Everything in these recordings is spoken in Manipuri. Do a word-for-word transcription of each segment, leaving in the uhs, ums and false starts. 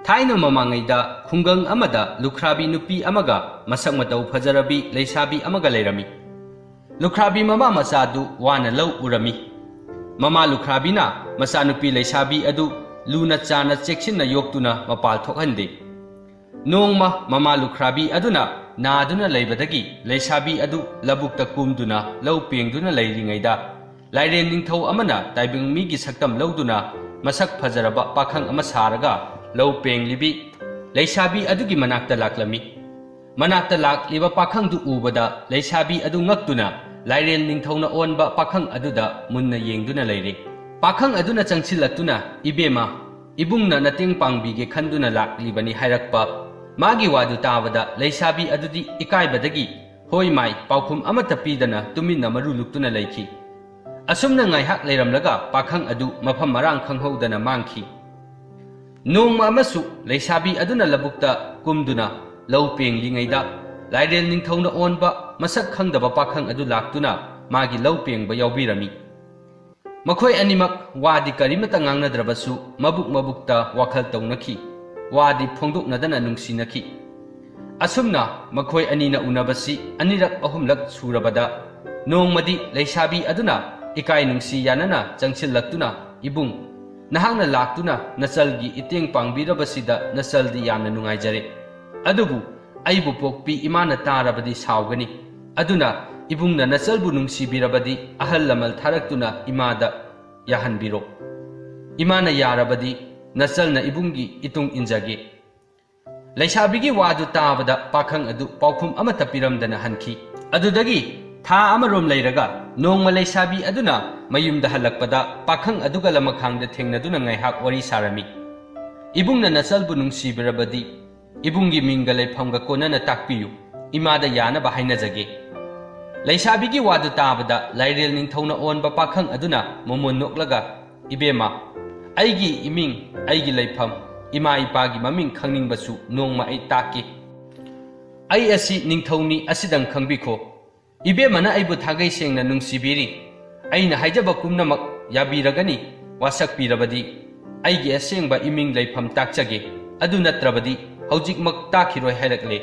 ꯊꯥꯏꯅ ꯃꯃꯥꯡꯉꯩꯗ ꯈꯨꯡꯒꯪ ꯑꯃꯗ ꯂꯨꯈ꯭ꯔꯥꯕꯤ ꯅꯨꯄꯤ ꯑꯃꯒ ꯃꯁꯛ ꯃꯇꯧ ꯐꯖꯔꯕꯤ ꯂꯩꯁꯥꯕꯤ ꯑꯃꯒ ꯂꯩꯔꯝꯃꯤ꯫ ꯂꯨꯈ꯭ꯔꯥꯕꯤ ꯃꯃꯥ ꯃꯆꯥꯗꯨ ꯋꯥꯅ ꯂꯧ ꯎꯔꯝꯃꯤ꯫ ꯃꯃꯥ ꯂꯨꯈ꯭ꯔꯥꯕꯤꯅ ꯃꯆꯥꯅꯨꯄꯤ ꯂꯩꯁꯥꯕꯤ ꯑꯗꯨ ꯂꯨꯅ ꯆꯥꯅ ꯆꯦꯛꯁꯤꯟꯅ ꯌꯣꯛꯇꯨꯅ ꯃꯄꯥꯜ ꯊꯣꯛꯍꯟꯗꯦ꯫ ꯅꯣꯡꯃ ꯃꯃꯥ ꯂꯨꯈ꯭ꯔꯥꯕꯤ ꯑꯗꯨꯅ ꯅꯥꯗꯨꯅ ꯂꯩꯕꯗꯒꯤ ꯂꯩꯁꯥꯕꯤ ꯑꯗꯨ ꯂꯧꯕꯨꯛꯇ ꯀꯨꯝꯗꯨꯅ ꯂꯧ ꯄꯦꯡꯗꯨꯅ ꯂꯩꯔꯤꯉꯩꯗ, ꯂꯥꯏꯔꯦꯟ ꯅꯤꯡꯊꯧ ꯑꯃꯅ ꯇꯥꯏꯕꯪ ꯃꯤꯒꯤ ꯁꯛꯇꯝ ꯂꯧꯗꯨꯅ ꯃꯁꯛ ꯐꯖꯔꯕ ꯄꯥꯈꯪ ꯑꯃ ꯁꯥꯔꯒ ꯂꯧ ꯄꯦꯡꯂꯤꯕꯤ ꯂꯩꯁꯥꯕꯤ ꯑꯗꯨꯒꯤ ꯃꯅꯥꯛꯇ ꯂꯥꯛꯂꯝꯃꯤ꯫ ꯃꯅꯥꯛꯇ ꯂꯥꯛꯂꯤꯕ ꯄꯥꯈꯪꯗꯨ ꯎꯕꯗ ꯂꯩꯁꯥꯕꯤ ꯑꯗꯨ ꯉꯛꯇꯨꯅ ꯂꯥꯏꯔꯦꯟ ꯅꯤꯡꯊꯧꯅ ꯑꯣꯟꯕ ꯄꯥꯈꯪ ꯑꯗꯨꯗ ꯃꯨꯟꯅ ꯌꯦꯡꯗꯨꯅ ꯂꯩꯔꯤ꯫ ꯄꯥꯈꯪ ꯑꯗꯨꯅ ꯆꯪꯁꯤꯜꯂꯛꯇꯨꯅ, "ꯏꯕꯦꯝꯃ, ꯏꯕꯨꯡꯅ ꯅꯇꯦꯡ ꯄꯥꯡꯕꯤꯒꯦ ꯈꯟꯗꯨꯅ ꯂꯥꯛꯂꯤꯕꯅꯤ" ꯍꯥꯏꯔꯛꯄ꯫ ꯃꯥꯒꯤ ꯋꯥꯗꯨ ꯇꯥꯕꯗ ꯂꯩꯁꯥꯕꯤ ꯑꯗꯨꯗꯤ ꯏꯀꯥꯏꯕꯗꯒꯤ ꯍꯣꯏ ꯃꯥꯏ ꯄꯥꯎꯈꯨꯝ ꯑꯃꯠꯇ ꯄꯤꯗꯅ ꯇꯨꯃꯤꯟꯅ ꯃꯔꯨ ꯂꯨꯛꯇꯨꯅ ꯂꯩꯈꯤ꯫ ꯑꯁꯨꯝꯅ ꯉꯥꯏꯍꯥꯛ ꯂꯩꯔꯝꯂꯒ ꯄꯥꯈꯪ ꯑꯗꯨ ꯃꯐꯝ ꯃꯔꯥꯡ ꯈꯪꯍꯧꯗꯅ ꯃꯥꯡꯈꯤ꯫ ꯅꯣꯡꯃ ꯑꯃꯁꯨ ꯂꯩꯁꯥꯕꯤ ꯑꯗꯨꯅ ꯂꯧꯕꯨꯛꯇ ꯀꯨꯝꯗꯨꯅ ꯂꯧ ꯄꯦꯡꯂꯤꯉꯩꯗ, ꯂꯥꯏꯔꯦꯟ ꯅꯤꯡꯊꯧꯅ ꯑꯣꯟꯕ ꯃꯁꯛ ꯈꯪꯗꯕ ꯄꯥꯈꯪ ꯑꯗꯨ ꯂꯥꯛꯇꯨꯅ ꯃꯥꯒꯤ ꯂꯧ ꯄꯦꯡꯕ ꯌꯥꯎꯕꯤꯔꯝꯃꯤ꯫ ꯃꯈꯣꯏ ꯑꯅꯤꯃꯛ ꯋꯥꯗꯤ ꯀꯔꯤꯃꯠꯇ ꯉꯥꯡꯅꯗ꯭ꯔꯕꯁꯨ ꯃꯕꯨꯛ ꯃꯕꯨꯛꯇ ꯋꯥꯈꯜ ꯇꯧꯅꯈꯤ꯫ ꯋꯥꯗꯤ ꯐꯣꯡꯗꯣꯛꯅꯗꯅ ꯅꯨꯡꯁꯤꯅꯈꯤ꯫ ꯑꯁꯨꯝꯅ ꯃꯈꯣꯏ ꯑꯅꯤꯅ ꯎꯅꯕꯁꯤ ꯑꯅꯤꯔꯛ ꯑꯍꯨꯝꯂꯛ ꯁꯨꯔꯕꯗ, ꯅꯣꯡꯃꯗꯤ ꯂꯩꯁꯥꯕꯤ ꯑꯗꯨꯅ ꯏꯀꯥꯏ ꯅꯨꯡꯁꯤ ꯌꯥꯅꯅ ꯆꯪꯁꯤꯜꯂꯛꯇꯨꯅ, "ꯏꯕꯨꯡ, ꯅꯍꯥꯛꯅ ꯂꯥꯛꯇꯨꯅ ꯅꯆꯜꯒꯤ ꯏꯇꯦꯡ ꯄꯥꯡꯕꯤꯔꯕꯁꯤꯗ ꯅꯆꯜꯗꯤ ꯌꯥꯝꯅ ꯅꯨꯡꯉꯥꯏꯖꯔꯦ꯫ ꯑꯗꯨꯕꯨ ꯑꯩꯕꯨ ꯄꯣꯛꯄꯤ ꯏꯃꯥꯅ ꯇꯥꯔꯕꯗꯤ ꯁꯥꯎꯒꯅꯤ꯫ ꯑꯗꯨꯅ ꯏꯕꯨꯡꯅ ꯅꯆꯜꯕꯨ ꯅꯨꯡꯁꯤꯕꯤꯔꯕꯗꯤ ꯑꯍꯜ ꯂꯃꯟ ꯊꯥꯔꯛꯇꯨꯅ ꯏꯃꯥꯗ ꯌꯥꯍꯟꯕꯤꯔꯣ꯫ ꯏꯃꯥꯅ ꯌꯥꯔꯕꯗꯤ ꯅꯆꯜꯅ ꯏꯕꯨꯡꯒꯤ ꯏꯇꯨꯡ ꯏꯟꯖꯒꯦ꯫" ꯂꯩꯁꯥꯕꯤꯒꯤ ꯋꯥꯗꯨ ꯇꯥꯕꯗ ꯄꯥꯈꯪ ꯑꯗꯨ ꯄꯥꯎꯈꯨꯝ ꯑꯃꯠꯇ ꯄꯤꯔꯝꯗꯅ ꯍꯟꯈꯤ꯫ ꯑꯗꯨꯗꯒꯤ ꯊꯥ ꯑꯃꯔꯣꯝ ꯂꯩꯔꯒ ꯅꯣꯡꯃ ꯂꯩꯁꯥꯕꯤ ꯑꯗꯨꯅ ꯃꯌꯨꯝꯗ ꯍꯜꯂꯛꯄꯗ ꯄꯥꯈꯪ ꯑꯗꯨꯒ ꯂꯃꯈꯥꯡꯗ ꯊꯦꯡꯅꯗꯨꯅ ꯉꯥꯏꯍꯥꯛ ꯋꯥꯔꯤ ꯁꯥꯔꯝꯃꯤ꯫ "ꯏꯕꯨꯡꯅ ꯅꯆꯜꯕꯨ ꯅꯨꯡꯁꯤꯕꯤꯔꯕꯗꯤ ꯏꯕꯨꯡꯒꯤ ꯃꯤꯡꯒ ꯂꯩꯐꯝꯒ ꯀꯣꯟꯅꯅ ꯇꯥꯛꯄꯤꯌꯨ, ꯏꯃꯥꯗ ꯌꯥꯅꯕ ꯍꯥꯏꯅꯖꯒꯦ꯫" ꯂꯩꯁꯥꯕꯤꯒꯤ ꯋꯥꯗꯨ ꯇꯥꯕꯗ ꯂꯥꯏꯔꯦꯜ ꯅꯤꯡꯊꯧꯅ ꯑꯣꯟꯕ ꯄꯥꯈꯪ ꯑꯗꯨꯅ ꯃꯣꯃꯣꯟ ꯅꯣꯛꯂꯒ, "ꯏꯕꯦꯝꯃ, ꯑꯩꯒꯤ ꯏꯃꯤꯡ, ꯑꯩꯒꯤ ꯂꯩꯐꯝ, ꯏꯃꯥ ꯏꯄꯥꯒꯤ ꯃꯃꯤꯡ ꯈꯪꯅꯤꯡꯕꯁꯨ ꯅꯣꯡꯃ ꯑꯩ ꯇꯥꯛꯀꯦ꯫ ꯑꯩ ꯑꯁꯤ ꯅꯤꯡꯊꯧꯅꯤ, ꯑꯁꯤꯗꯪ ꯈꯪꯕꯤꯈꯣ꯫ ꯏꯕꯦꯝꯃꯅ ꯑꯩꯕꯨ ꯊꯥꯒꯩ ꯁꯦꯡꯅ ꯅꯨꯡꯁꯤꯕꯤꯔꯤ꯫ ꯑꯩꯅ ꯍꯥꯏꯖꯕ ꯄꯨꯝꯅꯃꯛ ꯌꯥꯕꯤꯔꯒꯅꯤ꯫ ꯋꯥꯁꯛꯄꯤꯔꯕꯗꯤ ꯑꯩꯒꯤ ꯑꯁꯦꯡꯕ ꯏꯃꯤꯡ ꯂꯩꯐꯝ ꯇꯥꯛꯆꯒꯦ꯫" ꯑꯗꯨ ꯅꯠꯇ꯭ꯔꯕꯗꯤ ꯍꯧꯖꯤꯛꯃꯛ ꯇꯥꯈꯤꯔꯣꯏ ꯍꯥꯏꯔꯛꯂꯦ꯫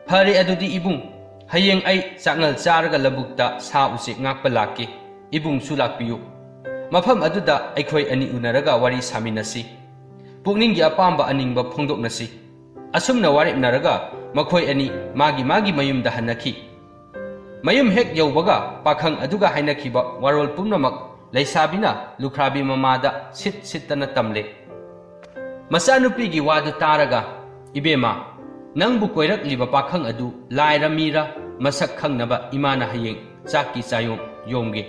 "ꯐꯔꯦ ꯑꯗꯨꯗꯤ ꯏꯕꯨꯡ, ꯍꯌꯦꯡ ꯑꯩ ꯆꯥꯛꯉꯜ ꯆꯥꯔꯒ ꯂꯧꯕꯨꯛꯇ ꯁꯥ ꯎꯆꯦꯛ ꯉꯥꯛꯄ ꯂꯥꯛꯀꯦ꯫ ꯏꯕꯨꯡꯁꯨ ꯂꯥꯛꯄꯤꯌꯨ꯫ ꯃꯐꯝ ꯑꯗꯨꯗ ꯑꯩꯈꯣꯏ ꯑꯅꯤ ꯎꯅꯔꯒ ꯋꯥꯔꯤ ꯁꯥꯃꯤꯟꯅꯁꯤ꯫ ꯄꯨꯛꯅꯤꯡꯒꯤ ꯑꯄꯥꯝꯕ ꯑꯅꯤꯡꯕ ꯐꯣꯡꯗꯣꯛꯅꯁꯤ"꯫ ꯑꯁꯨꯝꯅ ꯋꯥꯔꯦꯞꯅꯔꯒ ꯃꯈꯣꯏ ꯑꯅꯤ ꯃꯥꯒꯤ ꯃꯥꯒꯤ ꯃꯌꯨꯝꯗ ꯍꯟꯅꯈꯤ꯫ ꯃꯌꯨꯝ ꯍꯦꯛ ꯌꯧꯕꯒ ꯄꯥꯈꯪ ꯑꯗꯨꯒ ꯍꯥꯏꯅꯈꯤꯕ ꯋꯥꯔꯣꯜ ꯄꯨꯝꯅꯃꯛ ꯂꯩꯁꯥꯕꯤꯅ ꯂꯨꯈ꯭ꯔꯥꯕꯤ ꯃꯃꯥꯗ ꯁꯤꯠ ꯁꯤꯠꯇꯅ ꯇꯝꯂꯦ꯫ ꯃꯆꯥꯅꯨꯄꯤꯒꯤ ꯋꯥꯗꯨ ꯇꯥꯔꯒ, "ꯏꯕꯦꯝꯃ, ꯅꯪꯕꯨ ꯀꯣꯏꯔꯛꯂꯤꯕ ꯄꯥꯈꯪ ꯑꯗꯨ ꯂꯥꯏꯔ ꯃꯤꯔ ꯃꯁꯛ ꯈꯪꯅꯕ ꯏꯃꯥꯅ ꯍꯌꯦꯡ ꯆꯥꯛꯀꯤ ꯆꯥꯌꯣꯝ ꯌꯣꯝꯒꯦ꯫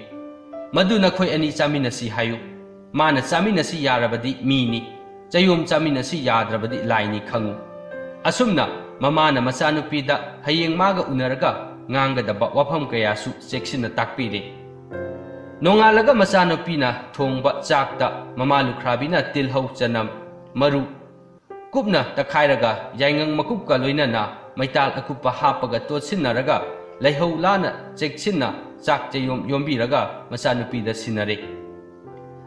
ꯃꯗꯨ ꯅꯈꯣꯏ ꯑꯅꯤ ꯆꯥꯃꯤꯟꯅꯁꯤ ꯍꯥꯏꯌꯨ꯫ ꯃꯥꯅ ꯆꯥꯃꯤꯟꯅꯁꯤ ꯌꯥꯔꯕꯗꯤ ꯃꯤꯅꯤ, ꯆꯥꯌꯣꯝ ꯆꯥꯃꯤꯟꯅꯁꯤ ꯌꯥꯗ꯭ꯔꯕꯗꯤ ꯂꯥꯏꯅꯤ ꯈꯪꯉꯨ"꯫ ꯑꯁꯨꯝꯅ ꯃꯃꯥꯅ ꯃꯆꯥꯅꯨꯄꯤꯗ ꯍꯌꯦꯡ ꯃꯥꯒ ꯎꯅꯔꯒ ꯉꯥꯡꯒꯗꯕ ꯋꯥꯐꯝ ꯀꯌꯥꯁꯨ ꯆꯦꯛꯁꯤꯟꯅ ꯇꯥꯛꯄꯤꯔꯦ꯫ ꯅꯣꯡꯉꯥꯜꯂꯒ ꯃꯆꯥꯅꯨꯄꯤꯅ ꯊꯣꯡꯕ ꯆꯥꯛꯇ ꯃꯃꯥ ꯂꯨꯈ꯭ꯔꯥꯕꯤꯅ ꯇꯤꯜꯍꯧ, ꯆꯅꯝ, ꯃꯔꯨ ꯀꯨꯞꯅ ꯇꯛꯈꯥꯏꯔꯒ ꯌꯥꯏꯉꯪ ꯃꯀꯨꯞꯀ ꯂꯣꯏꯅꯅ ꯃꯩꯇꯥꯜ ꯑꯀꯨꯞꯄ ꯍꯥꯞꯄꯒ ꯇꯣꯠꯁꯤꯟꯅꯔꯒ ꯂꯩꯍꯧ ꯂꯥꯅ ꯆꯦꯛꯁꯤꯟꯅ ꯆꯥꯛ ꯆꯌꯣꯝ ꯌꯣꯝꯕꯤꯔꯒ ꯃꯆꯥꯅꯨꯄꯤꯗ ꯁꯤꯟꯅꯔꯦ꯫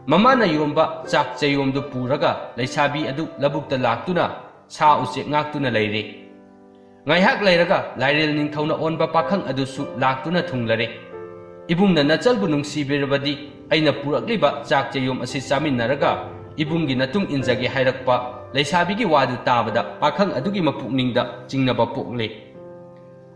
ꯃꯃꯥꯅ ꯌꯣꯝꯕ ꯆꯥꯛ ꯆꯌꯣꯝꯗꯨ ꯄꯨꯔꯒ ꯂꯩꯁꯥꯕꯤ ꯑꯗꯨ ꯂꯧꯕꯨꯛꯇ ꯂꯥꯛꯇꯨꯅ ꯁꯥ ꯎꯆꯦꯛ ꯉꯥꯛꯇꯨꯅ ꯂꯩꯔꯦ꯫ ꯉꯥꯏꯍꯥꯛ ꯂꯩꯔꯒ ꯂꯥꯏꯔꯦꯜ ꯅꯤꯡꯊꯧꯅ ꯑꯣꯟꯕ ꯄꯥꯈꯪ ꯑꯗꯨꯁꯨ ꯂꯥꯛꯇꯨꯅ ꯊꯨꯡꯂꯔꯦ꯫ "ꯏꯕꯨꯡꯅ ꯅꯆꯜꯕꯨ ꯅꯨꯡꯁꯤꯕꯤꯔꯕꯗꯤ ꯑꯩꯅ ꯄꯨꯔꯛꯂꯤꯕ ꯆꯥꯛ ꯆꯌꯣꯝ ꯑꯁꯤ ꯆꯥꯃꯤꯟꯅꯔꯒ ꯏꯕꯨꯡꯒꯤ ꯅꯇꯨꯡ ꯏꯟꯖꯒꯦ" ꯍꯥꯏꯔꯛꯄ ꯂꯩꯁꯥꯕꯤꯒꯤ ꯋꯥꯗꯨ ꯇꯥꯕꯗ ꯄꯥꯈꯪ ꯑꯗꯨꯒꯤ ꯃꯄꯨꯛꯅꯤꯡꯗ ꯆꯤꯡꯅꯕ ꯄꯣꯛꯂꯦ꯫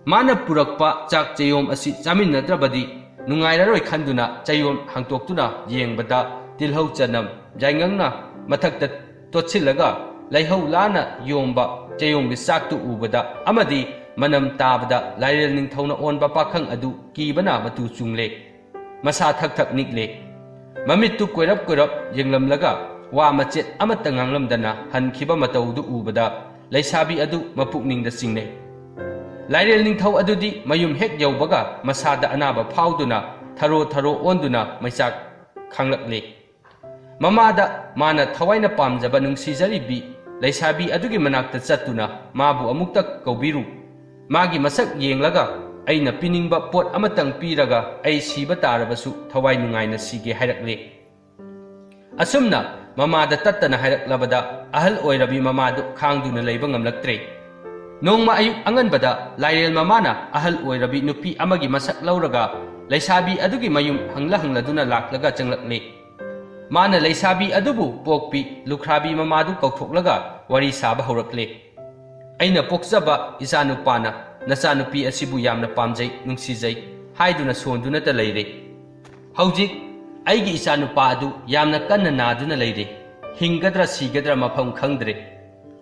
ꯃꯥꯅ ꯄꯨꯔꯛꯄ ꯆꯥꯛ ꯆꯌꯣꯝ ꯑꯁꯤ ꯆꯥꯃꯤꯟꯅꯗ꯭ꯔꯕꯗꯤ ꯅꯨꯡꯉꯥꯏꯔꯔꯣꯏ ꯈꯟꯗꯨꯅ ꯆꯌꯣꯝ ꯍꯥꯡꯇꯣꯛꯇꯨꯅ ꯌꯦꯡꯕꯗ ꯇꯤꯜꯍꯧ, ꯆꯅꯝ, ꯌꯥꯏꯉꯪꯅ ꯃꯊꯛꯇ ꯇꯣꯠꯁꯤꯜꯂꯒ ꯂꯩꯍꯧ ꯂꯥꯅ ꯌꯣꯝꯕ ꯆꯌꯣꯝꯒꯤ ꯆꯥꯛꯇꯨ ꯎꯕꯗ ꯑꯃꯗꯤ ꯃꯅꯝ ꯇꯥꯕꯗ ꯂꯥꯏꯔꯦꯜ ꯅꯤꯡꯊꯧꯅ ꯑꯣꯟꯕ ꯄꯥꯈꯪ ꯑꯗꯨ ꯀꯤꯕꯅ ꯃꯇꯨ ꯆꯨꯡꯂꯦ꯫ ꯃꯁꯥ ꯊꯛ ꯊꯛ ꯅꯤꯛꯂꯦ꯫ ꯃꯃꯤꯠꯇꯨ ꯀꯣꯏꯔꯞ ꯀꯣꯏꯔꯞ ꯌꯦꯡꯂꯝꯂꯒ ꯋꯥ ꯃꯆꯦꯠ ꯑꯃꯠꯇ ꯉꯥꯡꯂꯝꯗꯅ ꯍꯟꯈꯤꯕ ꯃꯇꯧꯗꯨ ꯎꯕꯗ ꯂꯩꯁꯥꯕꯤ ꯑꯗꯨ ꯃꯄꯨꯛꯅꯤꯡꯗ ꯆꯤꯡꯅꯩ꯫ ꯂꯥꯏꯔꯦꯜ ꯅꯤꯡꯊꯧ ꯑꯗꯨꯗꯤ ꯃꯌꯨꯝ ꯍꯦꯛ ꯌꯧꯕꯒ ꯃꯁꯥꯗ ꯑꯅꯥꯕ ꯐꯥꯎꯗꯨꯅ ꯊꯔꯣ ꯊꯔꯣ ꯑꯣꯟꯗꯨꯅ ꯃꯩꯆꯥꯛ ꯈꯥꯡꯂꯛꯂꯦ꯫ ꯃꯃꯥꯗ ꯃꯥꯅ ꯊꯋꯥꯏꯅ ꯄꯥꯝꯖꯕ ꯅꯨꯡꯁꯤꯖꯔꯤꯕꯤ ꯂꯩꯁꯥꯕꯤ ꯑꯗꯨꯒꯤ ꯃꯅꯥꯛꯇ ꯆꯠꯇꯨꯅ ꯃꯥꯕꯨ ꯑꯃꯨꯛꯇ ꯀꯧꯕꯤꯔꯨ꯫ ꯃꯥꯒꯤ ꯃꯁꯛ ꯌꯦꯡꯂꯒ ꯑꯩꯅ ꯄꯤꯅꯤꯡꯕ ꯄꯣꯠ ꯑꯃꯇꯪ ꯄꯤꯔꯒ ꯑꯩ ꯁꯤꯕ ꯇꯥꯔꯕꯁꯨ ꯊꯋꯥꯏ ꯅꯨꯡꯉꯥꯏꯅ ꯁꯤꯒꯦ ꯍꯥꯏꯔꯛꯂꯦ꯫ ꯑꯁꯨꯝꯅ ꯃꯃꯥꯗ ꯇꯠꯇꯅ ꯍꯥꯏꯔꯛꯂꯕꯗ ꯑꯍꯜ ꯑꯣꯏꯔꯕꯤ ꯃꯃꯥꯗꯨ ꯈꯥꯡꯗꯨꯅ ꯂꯩꯕ ꯉꯝꯂꯛꯇ꯭ꯔꯦ꯫ ꯅꯣꯡꯃ ꯑꯌꯨꯛ ꯑꯉꯟꯕꯗ ꯂꯥꯏꯔꯦꯜ ꯃꯃꯥꯅ ꯑꯍꯜ ꯑꯣꯏꯔꯕꯤ ꯅꯨꯄꯤ ꯑꯃꯒꯤ ꯃꯁꯛ ꯂꯧꯔꯒ ꯂꯩꯁꯥꯕꯤ ꯑꯗꯨꯒꯤ ꯃꯌꯨꯝ ꯍꯪꯂ ꯍꯪꯂꯗꯨꯅ ꯂꯥꯛꯂꯒ ꯆꯪꯂꯛꯂꯦ꯫ ꯃꯥꯅ ꯂꯩꯁꯥꯕꯤ ꯑꯗꯨꯕꯨ ꯄꯣꯛꯄꯤ ꯂꯨꯈ꯭ꯔꯥꯕꯤ ꯃꯃꯥꯗꯨ ꯀꯧꯊꯣꯛꯂꯒ ꯋꯥꯔꯤ ꯁꯥꯕ ꯍꯧꯔꯛꯂꯦ꯫ "ꯑꯩꯅ ꯄꯣꯛꯆꯕ ꯏꯆꯥꯅꯨꯄꯥꯅ ꯅꯆꯥꯅꯨꯄꯤ ꯑꯁꯤꯕꯨ ꯌꯥꯝꯅ ꯄꯥꯝꯖꯩ, ꯅꯨꯡꯁꯤꯖꯩ" ꯍꯥꯏꯗꯨꯅ ꯁꯣꯟꯗꯨꯅꯇ ꯂꯩꯔꯦ꯫ "ꯍꯧꯖꯤꯛ ꯑꯩꯒꯤ ꯏꯆꯥꯅꯨꯄꯥ ꯑꯗꯨ ꯌꯥꯝꯅ ꯀꯟꯅ ꯅꯥꯗꯨꯅ ꯂꯩꯔꯦ꯫ ꯍꯤꯡꯒꯗ꯭ꯔꯥ ꯁꯤꯒꯗ꯭ꯔꯥ ꯃꯐꯝ ꯈꯪꯗ꯭ꯔꯦ꯫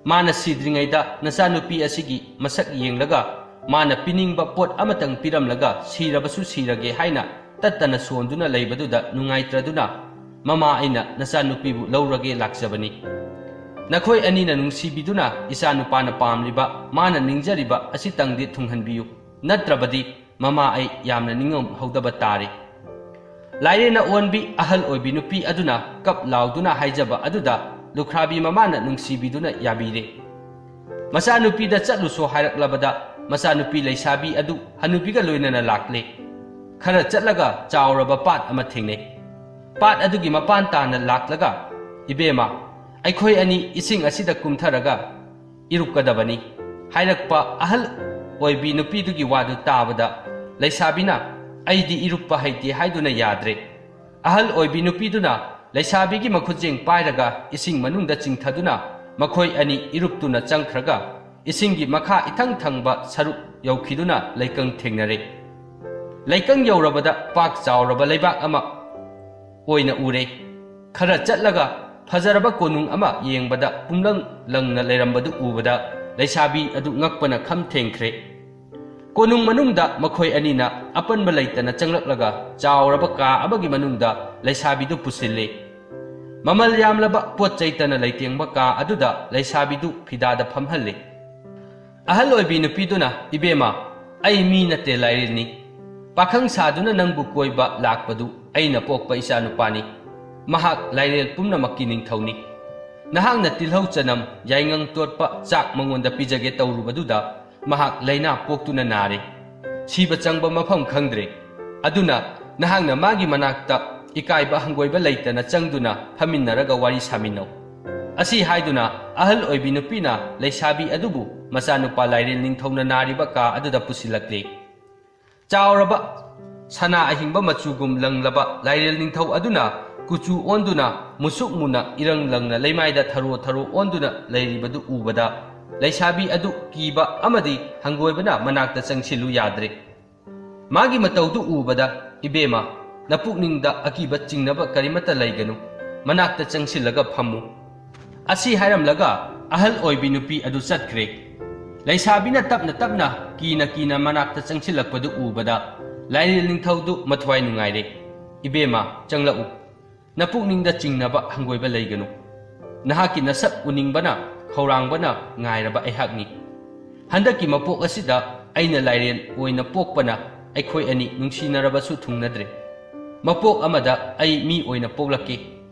ꯃꯥꯅ ꯁꯤꯗ꯭ꯔꯤꯉꯩꯗ ꯅꯆꯥꯅꯨꯄꯤ ꯑꯁꯤꯒꯤ ꯃꯁꯛ ꯌꯦꯡꯂꯒ ꯃꯥꯅ ꯄꯤꯅꯤꯡꯕ ꯄꯣꯠ ꯑꯃꯇꯪ ꯄꯤꯔꯝꯂꯒ ꯁꯤꯔꯕꯁꯨ ꯁꯤꯔꯒꯦ ꯍꯥꯏꯅ ꯇꯠꯇꯅ ꯁꯣꯟꯗꯨꯅ ꯂꯩꯕꯗꯨꯗ ꯅꯨꯡꯉꯥꯏꯇ꯭ꯔꯗꯨꯅ ꯃꯃꯥ ꯑꯩꯅ ꯅꯆꯥꯅꯨꯄꯤꯕꯨ ꯂꯧꯔꯒꯦ ꯂꯥꯛꯆꯕꯅꯤ꯫ ꯅꯈꯣꯏ ꯑꯅꯤꯅ ꯅꯨꯡꯁꯤꯕꯤꯗꯨꯅ ꯏꯆꯥꯅꯨꯄꯥꯅ ꯄꯥꯝꯂꯤꯕ, ꯃꯥꯅ ꯅꯤꯡꯖꯔꯤꯕ ꯑꯁꯤꯇꯪꯗꯤ ꯊꯨꯡꯍꯟꯕꯤꯌꯨ, ꯅꯠꯇ꯭ꯔꯕꯗꯤ ꯃꯃꯥ ꯑꯩ ꯌꯥꯝꯅ ꯅꯤꯡꯉꯝꯍꯧꯗꯕ ꯇꯥꯔꯦ"꯫ ꯂꯥꯏꯔꯦꯟꯅ ꯑꯣꯟꯕꯤ ꯑꯍꯜ ꯑꯣꯏꯕꯤ ꯅꯨꯄꯤ ꯑꯗꯨꯅ ꯀꯞ ꯂꯥꯎꯗꯨꯅ ꯍꯥꯏꯖꯕ ꯑꯗꯨꯗ ꯂꯨꯈ꯭ꯔꯥꯕꯤ ꯃꯃꯥꯅ ꯅꯨꯡꯁꯤꯕꯤꯗꯨꯅ ꯌꯥꯕꯤꯔꯦ꯫ ꯃꯆꯥꯅꯨꯄꯤꯗ ꯆꯠꯂꯨꯁꯣ ꯍꯥꯏꯔꯛꯂꯕꯗ ꯃꯆꯥꯅꯨꯄꯤ ꯂꯩꯁꯥꯕꯤ ꯑꯗꯨ ꯍꯅꯨꯕꯤꯒ ꯂꯣꯏꯅꯅ ꯂꯥꯛꯂꯦ꯫ ꯈꯔ ꯆꯠꯂꯒ ꯆꯥꯎꯔꯕ ꯄꯥꯠ ꯑꯃ ꯊꯦꯡꯅꯩ꯫ ꯄꯥꯠ ꯑꯗꯨꯒꯤ ꯃꯄꯥꯟ ꯇꯥꯅ ꯂꯥꯛꯂꯒ, "ꯏꯕꯦꯝꯃ, ꯑꯩꯈꯣꯏ ꯑꯅꯤ ꯏꯁꯤꯡ ꯑꯁꯤꯗ ꯀꯨꯝꯊꯔꯒ ꯏꯔꯨꯞꯀꯗꯕꯅꯤ" ꯍꯥꯏꯔꯛꯄ ꯑꯍꯜ ꯑꯣꯏꯕꯤ ꯅꯨꯄꯤꯗꯨꯒꯤ ꯋꯥꯗꯨ ꯇꯥꯕꯗ ꯂꯩꯁꯥꯕꯤꯅ "ꯑꯩꯗꯤ ꯏꯔꯨꯞꯄ ꯍꯩꯇꯦ" ꯍꯥꯏꯗꯨꯅ ꯌꯥꯗ꯭ꯔꯦ꯫ ꯑꯍꯜ ꯑꯣꯏꯕꯤ ꯅꯨꯄꯤꯗꯨꯅ ꯂꯩꯁꯥꯕꯤꯒꯤ ꯃꯈꯨꯠꯆꯦꯡ ꯄꯥꯏꯔꯒ ꯏꯁꯤꯡ ꯃꯅꯨꯡꯗ ꯆꯤꯡꯊꯗꯨꯅ ꯃꯈꯣꯏ ꯑꯅꯤ ꯏꯔꯨꯞꯇꯨꯅ ꯆꯪꯈ꯭ꯔꯒ ꯏꯁꯤꯡꯒꯤ ꯃꯈꯥ ꯏꯊꯪ ꯊꯪꯕ ꯁꯔꯨꯛ ꯌꯧꯈꯤꯗꯨꯅ ꯂꯩꯀꯪ ꯊꯦꯡꯅꯔꯦ꯫ ꯂꯩꯀꯪ ꯌꯧꯔꯕꯗ ꯄꯥꯛ ꯆꯥꯎꯔꯕ ꯂꯩꯕꯥꯛ ꯑꯃ ꯑꯣꯏꯅ ꯎꯔꯦ꯫ ꯈꯔ ꯆꯠꯂꯒ ꯐꯖꯔꯕ ꯀꯣꯅꯨꯡ ꯑꯃ ꯌꯦꯡꯕꯗ ꯄꯨꯝꯂꯪ ꯂꯪꯅ ꯂꯩꯔꯝꯕꯗꯨ ꯎꯕꯗ ꯂꯩꯁꯥꯕꯤ ꯑꯗꯨ ꯉꯛꯄꯅ ꯈꯝ ꯊꯦꯡꯈ꯭ꯔꯦ꯫ ꯀꯣꯅꯨꯡ ꯃꯅꯨꯡꯗ ꯃꯈꯣꯏ ꯑꯅꯤꯅ ꯑꯄꯟꯕ ꯂꯩꯇꯅ ꯆꯪꯂꯛꯂꯒ ꯆꯥꯎꯔꯕ ꯀꯥ ꯑꯃꯒꯤ ꯃꯅꯨꯡꯗ ꯂꯩꯁꯥꯕꯤꯗꯨ ꯄꯨꯁꯤꯜꯂꯦ꯫ ꯃꯃꯜ ꯌꯥꯝꯂꯕ ꯄꯣꯠ ꯆꯩꯇꯅ ꯂꯩꯇꯦꯡꯕ ꯀꯥ ꯑꯗꯨꯗ ꯂꯩꯁꯥꯕꯤꯗꯨ ꯐꯤꯗꯥꯗ ꯐꯝꯍꯜꯂꯦ꯫ ꯑꯍꯜ ꯑꯣꯏꯕꯤ ꯅꯨꯄꯤꯗꯨꯅ, "ꯏꯕꯦꯝꯃ, ꯑꯩ ꯃꯤ ꯅꯠꯇꯦ, ꯂꯥꯏꯔꯦꯜꯅꯤ꯫ ꯄꯥꯈꯪ ꯁꯥꯗꯨꯅ ꯅꯪꯕꯨ ꯀꯣꯏꯕ ꯂꯥꯛꯄꯗꯨ ꯑꯩꯅ ꯄꯣꯛꯄ ꯏꯆꯥꯅꯨꯄꯥꯅꯤ꯫ ꯃꯍꯥꯛ ꯂꯥꯏꯔꯦꯜ ꯄꯨꯝꯅꯃꯛꯀꯤ ꯅꯤꯡꯊꯧꯅꯤ꯫ ꯅꯍꯥꯛꯅ ꯇꯤꯜꯍꯧ ꯆꯅꯝ, ꯌꯥꯏꯉꯪ ꯇꯣꯠꯄ ꯆꯥꯛ ꯃꯉꯣꯟꯗ ꯄꯤꯖꯒꯦ ꯇꯧꯔꯨꯕꯗꯨꯗ ꯃꯍꯥꯛ ꯂꯥꯏꯅꯥ ꯄꯣꯛꯇꯨꯅ ꯅꯥꯔꯦ꯫ ꯁꯤꯕ ꯆꯪꯕ ꯃꯐꯝ ꯈꯪꯗ꯭ꯔꯦ꯫ ꯑꯗꯨꯅ ꯅꯍꯥꯛꯅ ꯃꯥꯒꯤ ꯃꯅꯥꯛꯇ ꯏꯀꯥꯏꯕ ꯍꯪꯒꯣꯏꯕ ꯂꯩꯇꯅ ꯆꯪꯗꯨꯅ ꯐꯝꯃꯤꯟꯅꯔꯒ ꯋꯥꯔꯤ ꯁꯥꯃꯤꯟꯅꯧ꯫ ꯑꯁꯤ ꯍꯥꯏꯗꯨꯅ ꯑꯍꯜ ꯑꯣꯏꯕꯤ ꯅꯨꯄꯤꯅ ꯂꯩꯁꯥꯕꯤ ꯑꯗꯨꯕꯨ ꯃꯆꯥꯅꯨꯄꯥ ꯂꯥꯏꯔꯦꯜ ꯅꯤꯡꯊꯧꯅ ꯅꯥꯔꯤꯕ ꯀꯥ ꯑꯗꯨꯗ ꯄꯨꯁꯤꯜꯂꯛꯂꯤ꯫ ꯆꯥꯎꯔꯕ ꯁꯅꯥ ꯑꯍꯤꯡꯕ ꯃꯆꯨꯒꯨꯝ ꯂꯪꯂꯕ ꯂꯥꯏꯔꯦꯜ ꯅꯤꯡꯊꯧ ꯑꯗꯨꯅ ꯀꯨꯆꯨ ꯑꯣꯟꯗꯨꯅ ꯃꯨꯁꯨꯛ ꯃꯨꯅ ꯏꯔꯪ ꯂꯪꯅ ꯂꯩꯃꯥꯏꯗ ꯊꯔꯣ ꯊꯔꯣ ꯑꯣꯟꯗꯨꯅ ꯂꯩꯔꯤꯕꯗꯨ ꯎꯕꯗ ꯂꯩꯁꯥꯕꯤ ꯑꯗꯨ ꯀꯤꯕ ꯑꯃꯗꯤ ꯍꯪꯒꯣꯏꯕꯅ ꯃꯅꯥꯛꯇ ꯆꯪꯁꯤꯜꯂꯨ ꯌꯥꯗ꯭ꯔꯦ꯫ ꯃꯥꯒꯤ ꯃꯇꯧꯗꯨ ꯎꯕꯗ, "ꯏꯕꯦꯝꯃ, ꯅꯄꯨꯛꯅꯤꯡꯗ ꯑꯀꯤꯕ ꯆꯤꯡꯅꯕ ꯀꯔꯤꯃꯠꯇ ꯂꯩꯒꯅꯨ, ꯃꯅꯥꯛꯇ ꯆꯪꯁꯤꯜꯂꯒ ꯐꯝꯃꯨ"꯫ ꯑꯁꯤ ꯍꯥꯏꯔꯝꯂꯒ ꯑꯍꯜ ꯑꯣꯏꯕꯤ ꯅꯨꯄꯤ ꯑꯗꯨ ꯆꯠꯈ꯭ꯔꯦ꯫ ꯂꯩꯁꯥꯕꯤꯅ ꯇꯞꯅ ꯇꯞꯅ, ꯀꯤꯅ ꯀꯤꯅ ꯃꯅꯥꯛꯇ ꯆꯪꯁꯤꯜꯂꯛꯄꯗꯨ ꯎꯕꯗ ꯂꯥꯏꯔꯦꯜ ꯅꯤꯡꯊꯧꯗꯨ ꯃꯊ꯭ꯋꯥꯏ ꯅꯨꯡꯉꯥꯏꯔꯦ꯫ "ꯏꯕꯦꯝꯃ, ꯆꯪꯂꯛꯎ꯫ ꯅꯄꯨꯛꯅꯤꯡꯗ ꯆꯤꯡꯅꯕ ꯍꯪꯒꯣꯏꯕ ꯂꯩꯒꯅꯨ꯫ ꯅꯍꯥꯛꯀꯤ ꯅꯁꯛ ꯎꯅꯤꯡꯕꯅ ꯈꯧꯔꯥꯡꯕꯅ ꯉꯥꯏꯔꯕ ꯑꯩꯍꯥꯛꯅꯤ꯫ ꯍꯟꯗꯛꯀꯤ ꯃꯄꯣꯛ ꯑꯁꯤꯗ ꯑꯩꯅ ꯂꯥꯏꯔꯦꯜ ꯑꯣꯏꯅ ꯄꯣꯛꯄꯅ ꯑꯩꯈꯣꯏ ꯑꯅꯤ ꯅꯨꯡꯁꯤꯅꯔꯕꯁꯨ ꯊꯨꯡꯅꯗ꯭ꯔꯦ꯫ ꯃꯄꯣꯛ ꯑꯃꯗ ꯑꯩ ꯃꯤ ꯑꯣꯏꯅ ꯄꯣꯛꯂꯛꯀꯦ꯫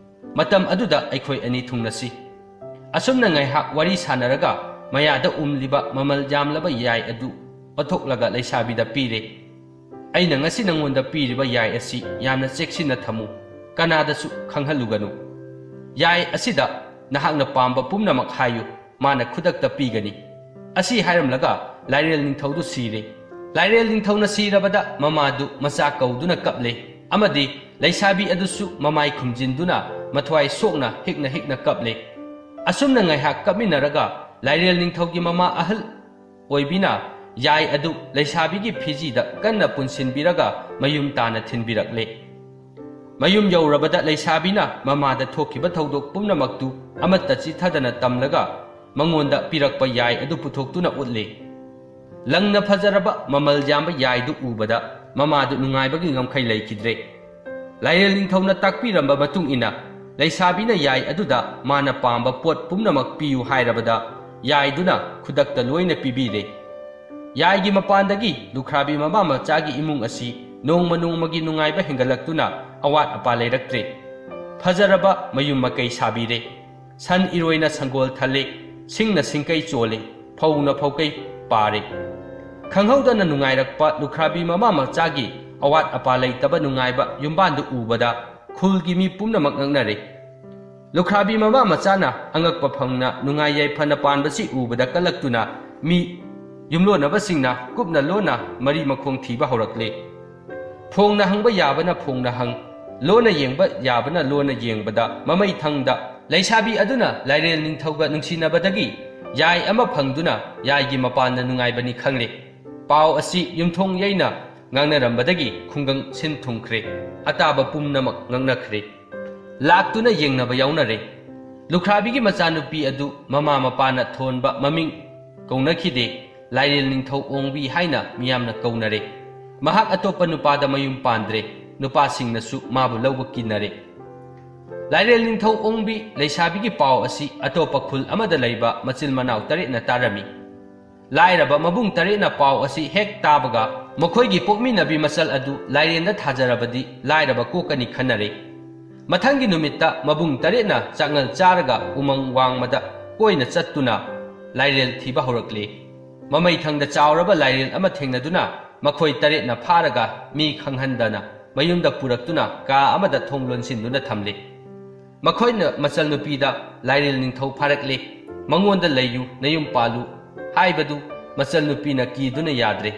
ꯃꯇꯝ ꯑꯗꯨꯗ ꯑꯩꯈꯣꯏ ꯑꯅꯤ ꯊꯨꯡꯅꯁꯤ"꯫ ꯑꯁꯨꯝꯅ ꯉꯥꯏꯍꯥꯛ ꯋꯥꯔꯤ ꯁꯥꯟꯅꯔꯒ ꯃꯌꯥꯗ ꯎꯝꯂꯤꯕ ꯃꯃꯜ ꯌꯥꯝꯂꯕ ꯌꯥꯏ ꯑꯗꯨ ꯑꯣꯠꯊꯣꯛꯂꯒ ꯂꯩꯁꯥꯕꯤꯗ ꯄꯤꯔꯦ꯫ "ꯑꯩꯅ ꯉꯁꯤ ꯅꯉꯣꯟꯗ ꯄꯤꯔꯤꯕ ꯌꯥꯏ ꯑꯁꯤ ꯌꯥꯝꯅ ꯆꯦꯛꯁꯤꯟꯅ ꯊꯝꯃꯨ, ꯀꯅꯥꯗꯁꯨ ꯈꯪꯍꯜꯂꯨꯒꯅꯨ꯫ ꯌꯥꯏ ꯑꯁꯤꯗ ꯅꯍꯥꯛꯅ ꯄꯥꯝꯕ ꯄꯨꯝꯅꯃꯛ ꯍꯥꯏꯌꯨ, ꯃꯥꯅ ꯈꯨꯗꯛꯇ ꯄꯤꯒꯅꯤ"꯫ ꯑꯁꯤ ꯍꯥꯏꯔꯝꯂꯒ ꯂꯥꯏꯔꯦꯜ ꯅꯤꯡꯊꯧꯗꯨ ꯁꯤꯔꯦ꯫ ꯂꯥꯏꯔꯦꯜ ꯅꯤꯡꯊꯧꯅ ꯁꯤꯔꯕꯗ ꯃꯃꯥꯗꯨ ꯃꯆꯥ ꯀꯧꯗꯨꯅ ꯀꯞꯂꯦ ꯑꯃꯗꯤ ꯂꯩꯁꯥꯕꯤ ꯑꯗꯨꯁꯨ ꯃꯃꯥꯏ ꯈꯨꯝꯖꯤꯟꯗꯨꯅ ꯃꯊ꯭ꯋꯥꯏ ꯁꯣꯛꯅ ꯍꯤꯛꯅ ꯍꯤꯛꯅ ꯀꯞꯂꯦ꯫ ꯑꯁꯨꯝꯅ ꯉꯥꯏꯍꯥꯛ ꯀꯞꯃꯤꯟꯅꯔꯒ ꯂꯥꯏꯔꯦꯜ ꯅꯤꯡꯊꯧꯒꯤ ꯃꯃꯥ ꯑꯍꯜ ꯑꯣꯏꯕꯤꯅ ꯌꯥꯏ ꯑꯗꯨ ꯂꯩꯁꯥꯕꯤꯒꯤ ꯐꯤꯖꯤꯗ ꯀꯟꯅ ꯄꯨꯟꯁꯤꯟꯕꯤꯔꯒ ꯃꯌꯨꯝ ꯇꯥꯅ ꯊꯤꯟꯕꯤꯔꯛꯂꯦ꯫ ꯃꯌꯨꯝ ꯌꯧꯔꯕꯗ ꯂꯩꯁꯥꯕꯤꯅ ꯃꯃꯥꯗ ꯊꯣꯛꯈꯤꯕ ꯊꯧꯗꯣꯛ ꯄꯨꯝꯅꯃꯛꯇꯨ ꯑꯃꯠꯇ ꯆꯤꯠꯊꯗꯅ ꯇꯝꯂꯒ ꯃꯉꯣꯟꯗ ꯄꯤꯔꯛꯄ ꯌꯥꯏ ꯑꯗꯨ ꯄꯨꯊꯣꯛꯇꯨꯅ ꯎꯠꯂꯦ꯫ ꯂꯪꯅ ꯐꯖꯔꯕ ꯃꯃꯜ ꯌꯥꯝꯕ ꯌꯥꯏꯗꯨ ꯎꯕꯗ ꯃꯃꯥꯗꯨ ꯅꯨꯡꯉꯥꯏꯕꯒꯤ ꯉꯝꯈꯩ ꯂꯩꯈꯤꯗ꯭ꯔꯦ꯫ ꯂꯥꯏꯔꯦꯜ ꯅꯤꯡꯊꯧꯅ ꯇꯥꯛꯄꯤꯔꯝꯕ ꯃꯇꯨꯡ ꯏꯟꯅ ꯂꯩꯁꯥꯕꯤꯅ ꯌꯥꯏ ꯑꯗꯨꯗ ꯃꯥꯅ ꯄꯥꯝꯕ ꯄꯣꯠ ꯄꯨꯝꯅꯃꯛ ꯄꯤꯌꯨ ꯍꯥꯏꯔꯕꯗ ꯌꯥꯏꯗꯨꯅ ꯈꯨꯗꯛꯇ ꯂꯣꯏꯅ ꯄꯤꯕꯤꯔꯦ꯫ ꯌꯥꯏꯒꯤ ꯃꯄꯥꯟꯗꯒꯤ ꯂꯨꯈ꯭ꯔꯥꯕꯤ ꯃꯃꯥ ꯃꯆꯥꯒꯤ ꯏꯃꯨꯡ ꯑꯁꯤ ꯅꯣꯡꯃ ꯅꯣꯡꯃꯒꯤ ꯅꯨꯡꯉꯥꯏꯕ ꯍꯦꯟꯒꯠꯂꯛꯇꯨꯅ ꯑꯋꯥꯠ ꯑꯄꯥ ꯂꯩꯔꯛꯇ꯭ꯔꯦ꯫ ꯐꯖꯔꯕ ꯃꯌꯨꯝ ꯃꯀꯩ ꯁꯥꯕꯤꯔꯦ꯫ ꯁꯟ ꯏꯔꯣꯏꯅ ꯁꯪꯒꯣꯜ ꯊꯜꯂꯦ, ꯁꯤꯡꯅ ꯁꯤꯡꯀꯩ ꯆꯣꯜꯂꯦ, ꯐꯧꯅ ꯐꯧꯀꯩ ꯄꯥꯔꯦ꯫ ꯈꯪꯍꯧꯗꯅ ꯅꯨꯡꯉꯥꯏꯔꯛꯄ ꯂꯨꯈ꯭ꯔꯥꯕꯤ ꯃꯃꯥ ꯃꯆꯥꯒꯤ ꯑꯋꯥꯠ ꯑꯄꯥ ꯂꯩꯇꯕ ꯅꯨꯡꯉꯥꯏꯕ ꯌꯨꯝꯕꯥꯟꯗꯨ ꯎꯕꯗ ꯈꯨꯜꯒꯤ ꯃꯤ ꯄꯨꯝꯅꯃꯛ ꯉꯛꯅꯔꯦ꯫ ꯂꯨꯈ꯭ꯔꯥꯕꯤ ꯃꯃꯥ ꯃꯆꯥꯅ ꯑꯉꯛꯄ ꯐꯪꯅ ꯅꯨꯡꯉꯥꯏ ꯌꯥꯏꯐꯅ ꯄꯥꯟꯕꯁꯤ ꯎꯕꯗ ꯀꯜꯂꯛꯇꯨꯅ ꯃꯤ ꯌꯨꯝꯂꯣꯟꯅꯕꯁꯤꯡꯅ ꯀꯨꯞꯅ ꯂꯣꯟꯅ ꯃꯔꯤ ꯃꯈꯣꯡ ꯊꯤꯕ ꯍꯧꯔꯛꯂꯦ꯫ ꯐꯣꯡꯅ ꯍꯪꯕ ꯌꯥꯕꯅ ꯐꯣꯡꯅ ꯍꯪ, ꯂꯣꯟꯅ ꯌꯦꯡꯕ ꯌꯥꯕꯅ ꯂꯣꯟꯅ ꯌꯦꯡꯕꯗ ꯃꯃꯩ ꯊꯪꯗ ꯂꯩꯁꯥꯕꯤ ꯑꯗꯨꯅ ꯂꯥꯏꯔꯦꯜ ꯅꯤꯡꯊꯧꯒ ꯅꯨꯡꯁꯤꯅꯕꯗꯒꯤ ꯌꯥꯏ ꯑꯃ ꯐꯪꯗꯨꯅ ꯌꯥꯏꯒꯤ ꯃꯄꯥꯟꯅ ꯅꯨꯡꯉꯥꯏꯕꯅꯤ ꯈꯪꯂꯦ꯫ ꯄꯥꯎ ꯑꯁꯤ ꯌꯨꯝꯊꯣꯡ ꯌꯩꯅ ꯉꯥꯡꯅꯔꯝꯕꯗꯒꯤ ꯈꯨꯡꯒꯪ ꯁꯤꯟ ꯊꯨꯡꯈ꯭ꯔꯦ꯫ ꯑꯇꯥꯕ ꯄꯨꯝꯅꯃꯛ ꯉꯛꯅꯈ꯭ꯔꯦ꯫ ꯂꯥꯛꯇꯨꯅ ꯌꯦꯡꯅꯕ ꯌꯥꯎꯅꯔꯦ꯫ ꯂꯨꯈ꯭ꯔꯥꯕꯤꯒꯤ ꯃꯆꯥꯅꯨꯄꯤ ꯑꯗꯨ ꯃꯃꯥ ꯃꯄꯥꯅ ꯊꯣꯟꯕ ꯃꯃꯤꯡ ꯀꯧꯅꯈꯤꯗꯦ꯫ ꯂꯥꯏꯔꯦꯜ ꯅꯤꯡꯊꯧ ꯑꯣꯡꯕꯤ ꯍꯥꯏꯅ ꯃꯤꯌꯥꯝꯅ ꯀꯧꯅꯔꯦ꯫ ꯃꯍꯥꯛ ꯑꯇꯣꯞꯄ ꯅꯨꯄꯥꯗ ꯃꯌꯨꯝ ꯄꯥꯟꯗ꯭ꯔꯦ꯫ ꯅꯨꯄꯥꯁꯤꯡꯅꯁꯨ ꯃꯥꯕꯨ ꯂꯧꯕ ꯀꯤꯅꯔꯦ꯫ ꯂꯥꯏꯔꯦꯜ ꯅꯤꯡꯊꯧ ꯑꯣꯡꯕꯤ ꯂꯩꯁꯥꯕꯤꯒꯤ ꯄꯥꯎ ꯑꯁꯤ ꯑꯇꯣꯞꯄ ꯈꯨꯜ ꯑꯃꯗ ꯂꯩꯕ ꯃꯆꯤꯜ ꯃꯅꯥꯎ ꯇꯔꯦꯠꯅ ꯇꯥꯔꯝꯃꯤ꯫ ꯂꯥꯏꯔꯕ ꯃꯕꯨꯡ ꯇꯔꯦꯠꯅ ꯄꯥꯎ ꯑꯁꯤ ꯍꯦꯛ ꯇꯥꯕꯒ ꯃꯈꯣꯏꯒꯤ ꯄꯣꯛꯃꯤꯟꯅꯕꯤ ꯃꯆꯜ ꯑꯗꯨ ꯂꯥꯏꯔꯦꯟꯗ ꯊꯥꯖꯔꯕꯗꯤ ꯂꯥꯏꯔꯕ ꯀꯣꯛꯀꯅꯤ ꯈꯟꯅꯔꯦ꯫ ꯃꯊꯪꯒꯤ ꯅꯨꯃꯤꯠꯇ ꯃꯕꯨꯡ ꯇꯔꯦꯠꯅ ꯆꯥꯛꯉꯜ ꯆꯥꯔꯒ ꯎꯃꯪ ꯋꯥꯡꯃꯗ ꯀꯣꯏꯅ ꯆꯠꯇꯨꯅ ꯂꯥꯏꯔꯦꯜ ꯊꯤꯕ ꯍꯧꯔꯛꯂꯦ꯫ ꯃꯃꯩ ꯊꯪꯗ ꯆꯥꯎꯔꯕ ꯂꯥꯏꯔꯦꯜ ꯑꯃ ꯊꯦꯡꯅꯗꯨꯅ ꯃꯈꯣꯏ ꯇꯔꯦꯠꯅ ꯐꯥꯔꯒ ꯃꯤ ꯈꯪꯍꯟꯗꯅ ꯃꯌꯨꯝꯗ ꯄꯨꯔꯛꯇꯨꯅ ꯀꯥ ꯑꯃꯗ ꯊꯣꯡ ꯂꯣꯟꯁꯤꯟꯗꯨꯅ ꯊꯝꯂꯦ꯫ ꯃꯈꯣꯏꯅ ꯃꯆꯜ ꯅꯨꯄꯤꯗ ꯂꯥꯏꯔꯦꯜ ꯅꯤꯡꯊꯧ ꯐꯥꯔꯛꯂꯦ, ꯃꯉꯣꯟꯗ ꯂꯩꯌꯨ, ꯅꯌꯨꯝ ꯄꯥꯜꯂꯨ ꯍꯥꯏꯕꯗꯨ ꯃꯆꯜ ꯅꯨꯄꯤꯅ ꯀꯤꯗꯨꯅ ꯌꯥꯗ꯭ꯔꯦ꯫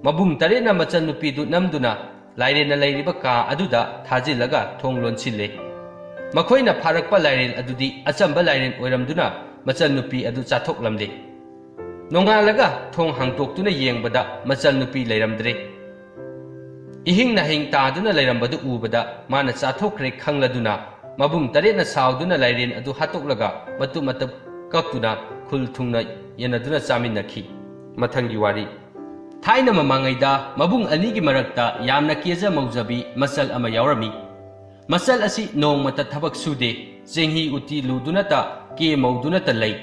ꯃꯕꯨꯡ ꯇꯔꯦꯠꯅ ꯃꯆꯜ ꯅꯨꯄꯤꯗꯨ ꯅꯝꯗꯨꯅ ꯂꯥꯏꯔꯦꯟꯅ ꯂꯩꯔꯤꯕ ꯀꯥ ꯑꯗꯨꯗ ꯊꯥꯖꯤꯜꯂꯒ ꯊꯣꯡ ꯂꯣꯟꯁꯤꯜꯂꯦ꯫ ꯃꯈꯣꯏꯅ ꯐꯥꯔꯛꯄ ꯂꯥꯏꯔꯦꯟ ꯑꯗꯨꯗꯤ ꯑꯆꯝꯕ ꯂꯥꯏꯔꯦꯟ ꯑꯣꯏꯔꯝꯗꯨꯅ ꯃꯆꯜ ꯅꯨꯄꯤ ꯑꯗꯨ ꯆꯥꯊꯣꯛꯂꯝꯂꯦ꯫ ꯅꯣꯡꯉꯥꯜꯂꯒ ꯊꯣꯡ ꯍꯥꯡꯇꯣꯛꯇꯨꯅ ꯌꯦꯡꯕꯗ ꯃꯆꯜ ꯅꯨꯄꯤ ꯂꯩꯔꯝꯗ꯭ꯔꯦ꯫ ꯏꯍꯤꯡ ꯅꯥꯍꯤꯡ ꯇꯥꯗꯨꯅ ꯂꯩꯔꯝꯕꯗꯨ ꯎꯕꯗ ꯃꯥꯅ ꯆꯥꯊꯣꯛꯈ꯭ꯔꯦ ꯈꯪꯂꯗꯨꯅ ꯃꯕꯨꯡ ꯇꯔꯦꯠꯅ ꯁꯥꯎꯗꯨꯅ ꯂꯥꯏꯔꯦꯟ ꯑꯗꯨ ꯍꯥꯠꯇꯣꯛꯂꯒ ꯃꯇꯨꯝ ꯃꯇꯨꯝ ꯀꯛꯇꯨꯅ ꯈꯨꯜ ꯊꯨꯡꯅ ꯌꯦꯟꯅꯗꯨꯅ ꯆꯥꯃꯤꯟꯅꯈꯤ꯫ ꯃꯊꯪꯒꯤ ꯋꯥꯔꯤ꯫ ꯊꯥꯏꯅ ꯃꯃꯥꯡꯉꯩꯗ ꯃꯕꯨꯡ ꯑꯅꯤꯒꯤ ꯃꯔꯛꯇ ꯌꯥꯝꯅ ꯀꯦꯖ ꯃꯧꯖꯕꯤ ꯃꯆꯜ ꯑꯃ ꯌꯥꯎꯔꯝꯃꯤ꯫ ꯃꯆꯜ ꯑꯁꯤ ꯅꯣꯡꯃꯇ ꯊꯕꯛ ꯁꯨꯗꯦ, ꯆꯦꯡꯍꯤ ꯎꯇꯤ ꯂꯨꯗꯨꯅꯇ ꯀꯦ ꯃꯧꯗꯨꯅꯇ ꯂꯩ꯫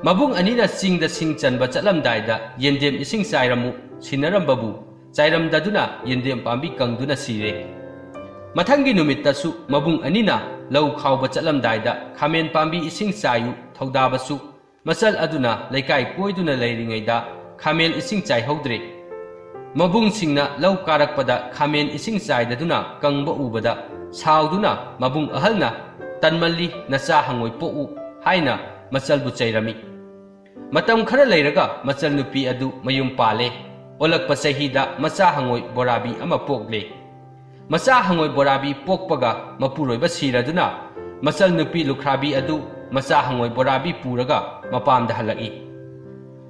ꯃꯕꯨꯡ ꯑꯅꯤꯅ ꯆꯤꯡꯗ ꯁꯤꯡ ꯆꯟꯕ ꯆꯠꯂꯝꯗꯥꯏꯗ ꯌꯦꯟꯗꯦꯝ ꯏꯁꯤꯡ ꯆꯥꯏꯔꯝꯃꯨ ꯁꯤꯟꯅꯔꯝꯕꯕꯨ ꯆꯥꯏꯔꯝꯗꯗꯨꯅ ꯌꯦꯟꯗꯦꯝ ꯄꯥꯝꯕꯤ ꯀꯪꯗꯨꯅ ꯁꯤꯔꯦ꯫ ꯃꯊꯪꯒꯤ ꯅꯨꯃꯤꯠꯇꯁꯨ ꯃꯕꯨꯡ ꯑꯅꯤꯅ ꯂꯧ ꯈꯥꯎꯕ ꯆꯠꯂꯝꯗꯥꯏꯗ ꯈꯥꯃꯦꯟ ꯄꯥꯝꯕꯤ ꯏꯁꯤꯡ ꯆꯥꯏꯌꯨ ꯊꯧꯗꯥꯕꯁꯨ ꯃꯆꯜ ꯑꯗꯨꯅ ꯂꯩꯀꯥꯏ ꯀꯣꯏꯗꯨꯅ ꯂꯩꯔꯤꯉꯩꯗ ꯈꯥꯃꯦꯟ ꯏꯁꯤꯡ ꯆꯥꯏꯍꯧꯗ꯭ꯔꯦ꯫ ꯃꯕꯨꯡꯁꯤꯡꯅ ꯂꯧ ꯀꯥꯔꯛꯄꯗ ꯈꯥꯃꯦꯟ ꯏꯁꯤꯡ ꯆꯥꯏꯗꯗꯨꯅ ꯀꯪꯕ ꯎꯕꯗ ꯁꯥꯎꯗꯨꯅ ꯃꯕꯨꯡ ꯑꯍꯜꯅ "ꯇꯟꯃꯜꯂꯤ, ꯅꯆꯥ ꯍꯪꯉꯣꯏ ꯄꯣꯛꯎ" ꯍꯥꯏꯅ ꯃꯆꯜꯕꯨ ꯆꯩꯔꯝꯃꯤ꯫ ꯃꯇꯝ ꯈꯔ ꯂꯩꯔꯒ ꯃꯆꯜ ꯅꯨꯄꯤ ꯑꯗꯨ ꯃꯌꯨꯝ ꯄꯥꯜꯂꯦ꯫ ꯑꯣꯜꯂꯛꯄ ꯆꯍꯤꯗ ꯃꯆꯥ ꯍꯪꯉꯣꯏ ꯕꯣꯔꯥꯕꯤ ꯑꯃ ꯄꯣꯛꯂꯦ꯫ ꯃꯆꯥ ꯍꯪꯉꯣꯏ ꯕꯣꯔꯥꯕꯤ ꯄꯣꯛꯄꯒ ꯃꯄꯨꯔꯣꯏꯕ ꯁꯤꯔꯗꯨꯅ ꯃꯆꯜ ꯅꯨꯄꯤ ꯂꯨꯈ꯭ꯔꯥꯕꯤ ꯑꯗꯨ ꯃꯆꯥ ꯍꯪꯉꯣꯏ ꯕꯣꯔꯥꯕꯤ ꯄꯨꯔꯒ ꯃꯄꯥꯝꯗ ꯍꯜꯂꯛꯏ꯫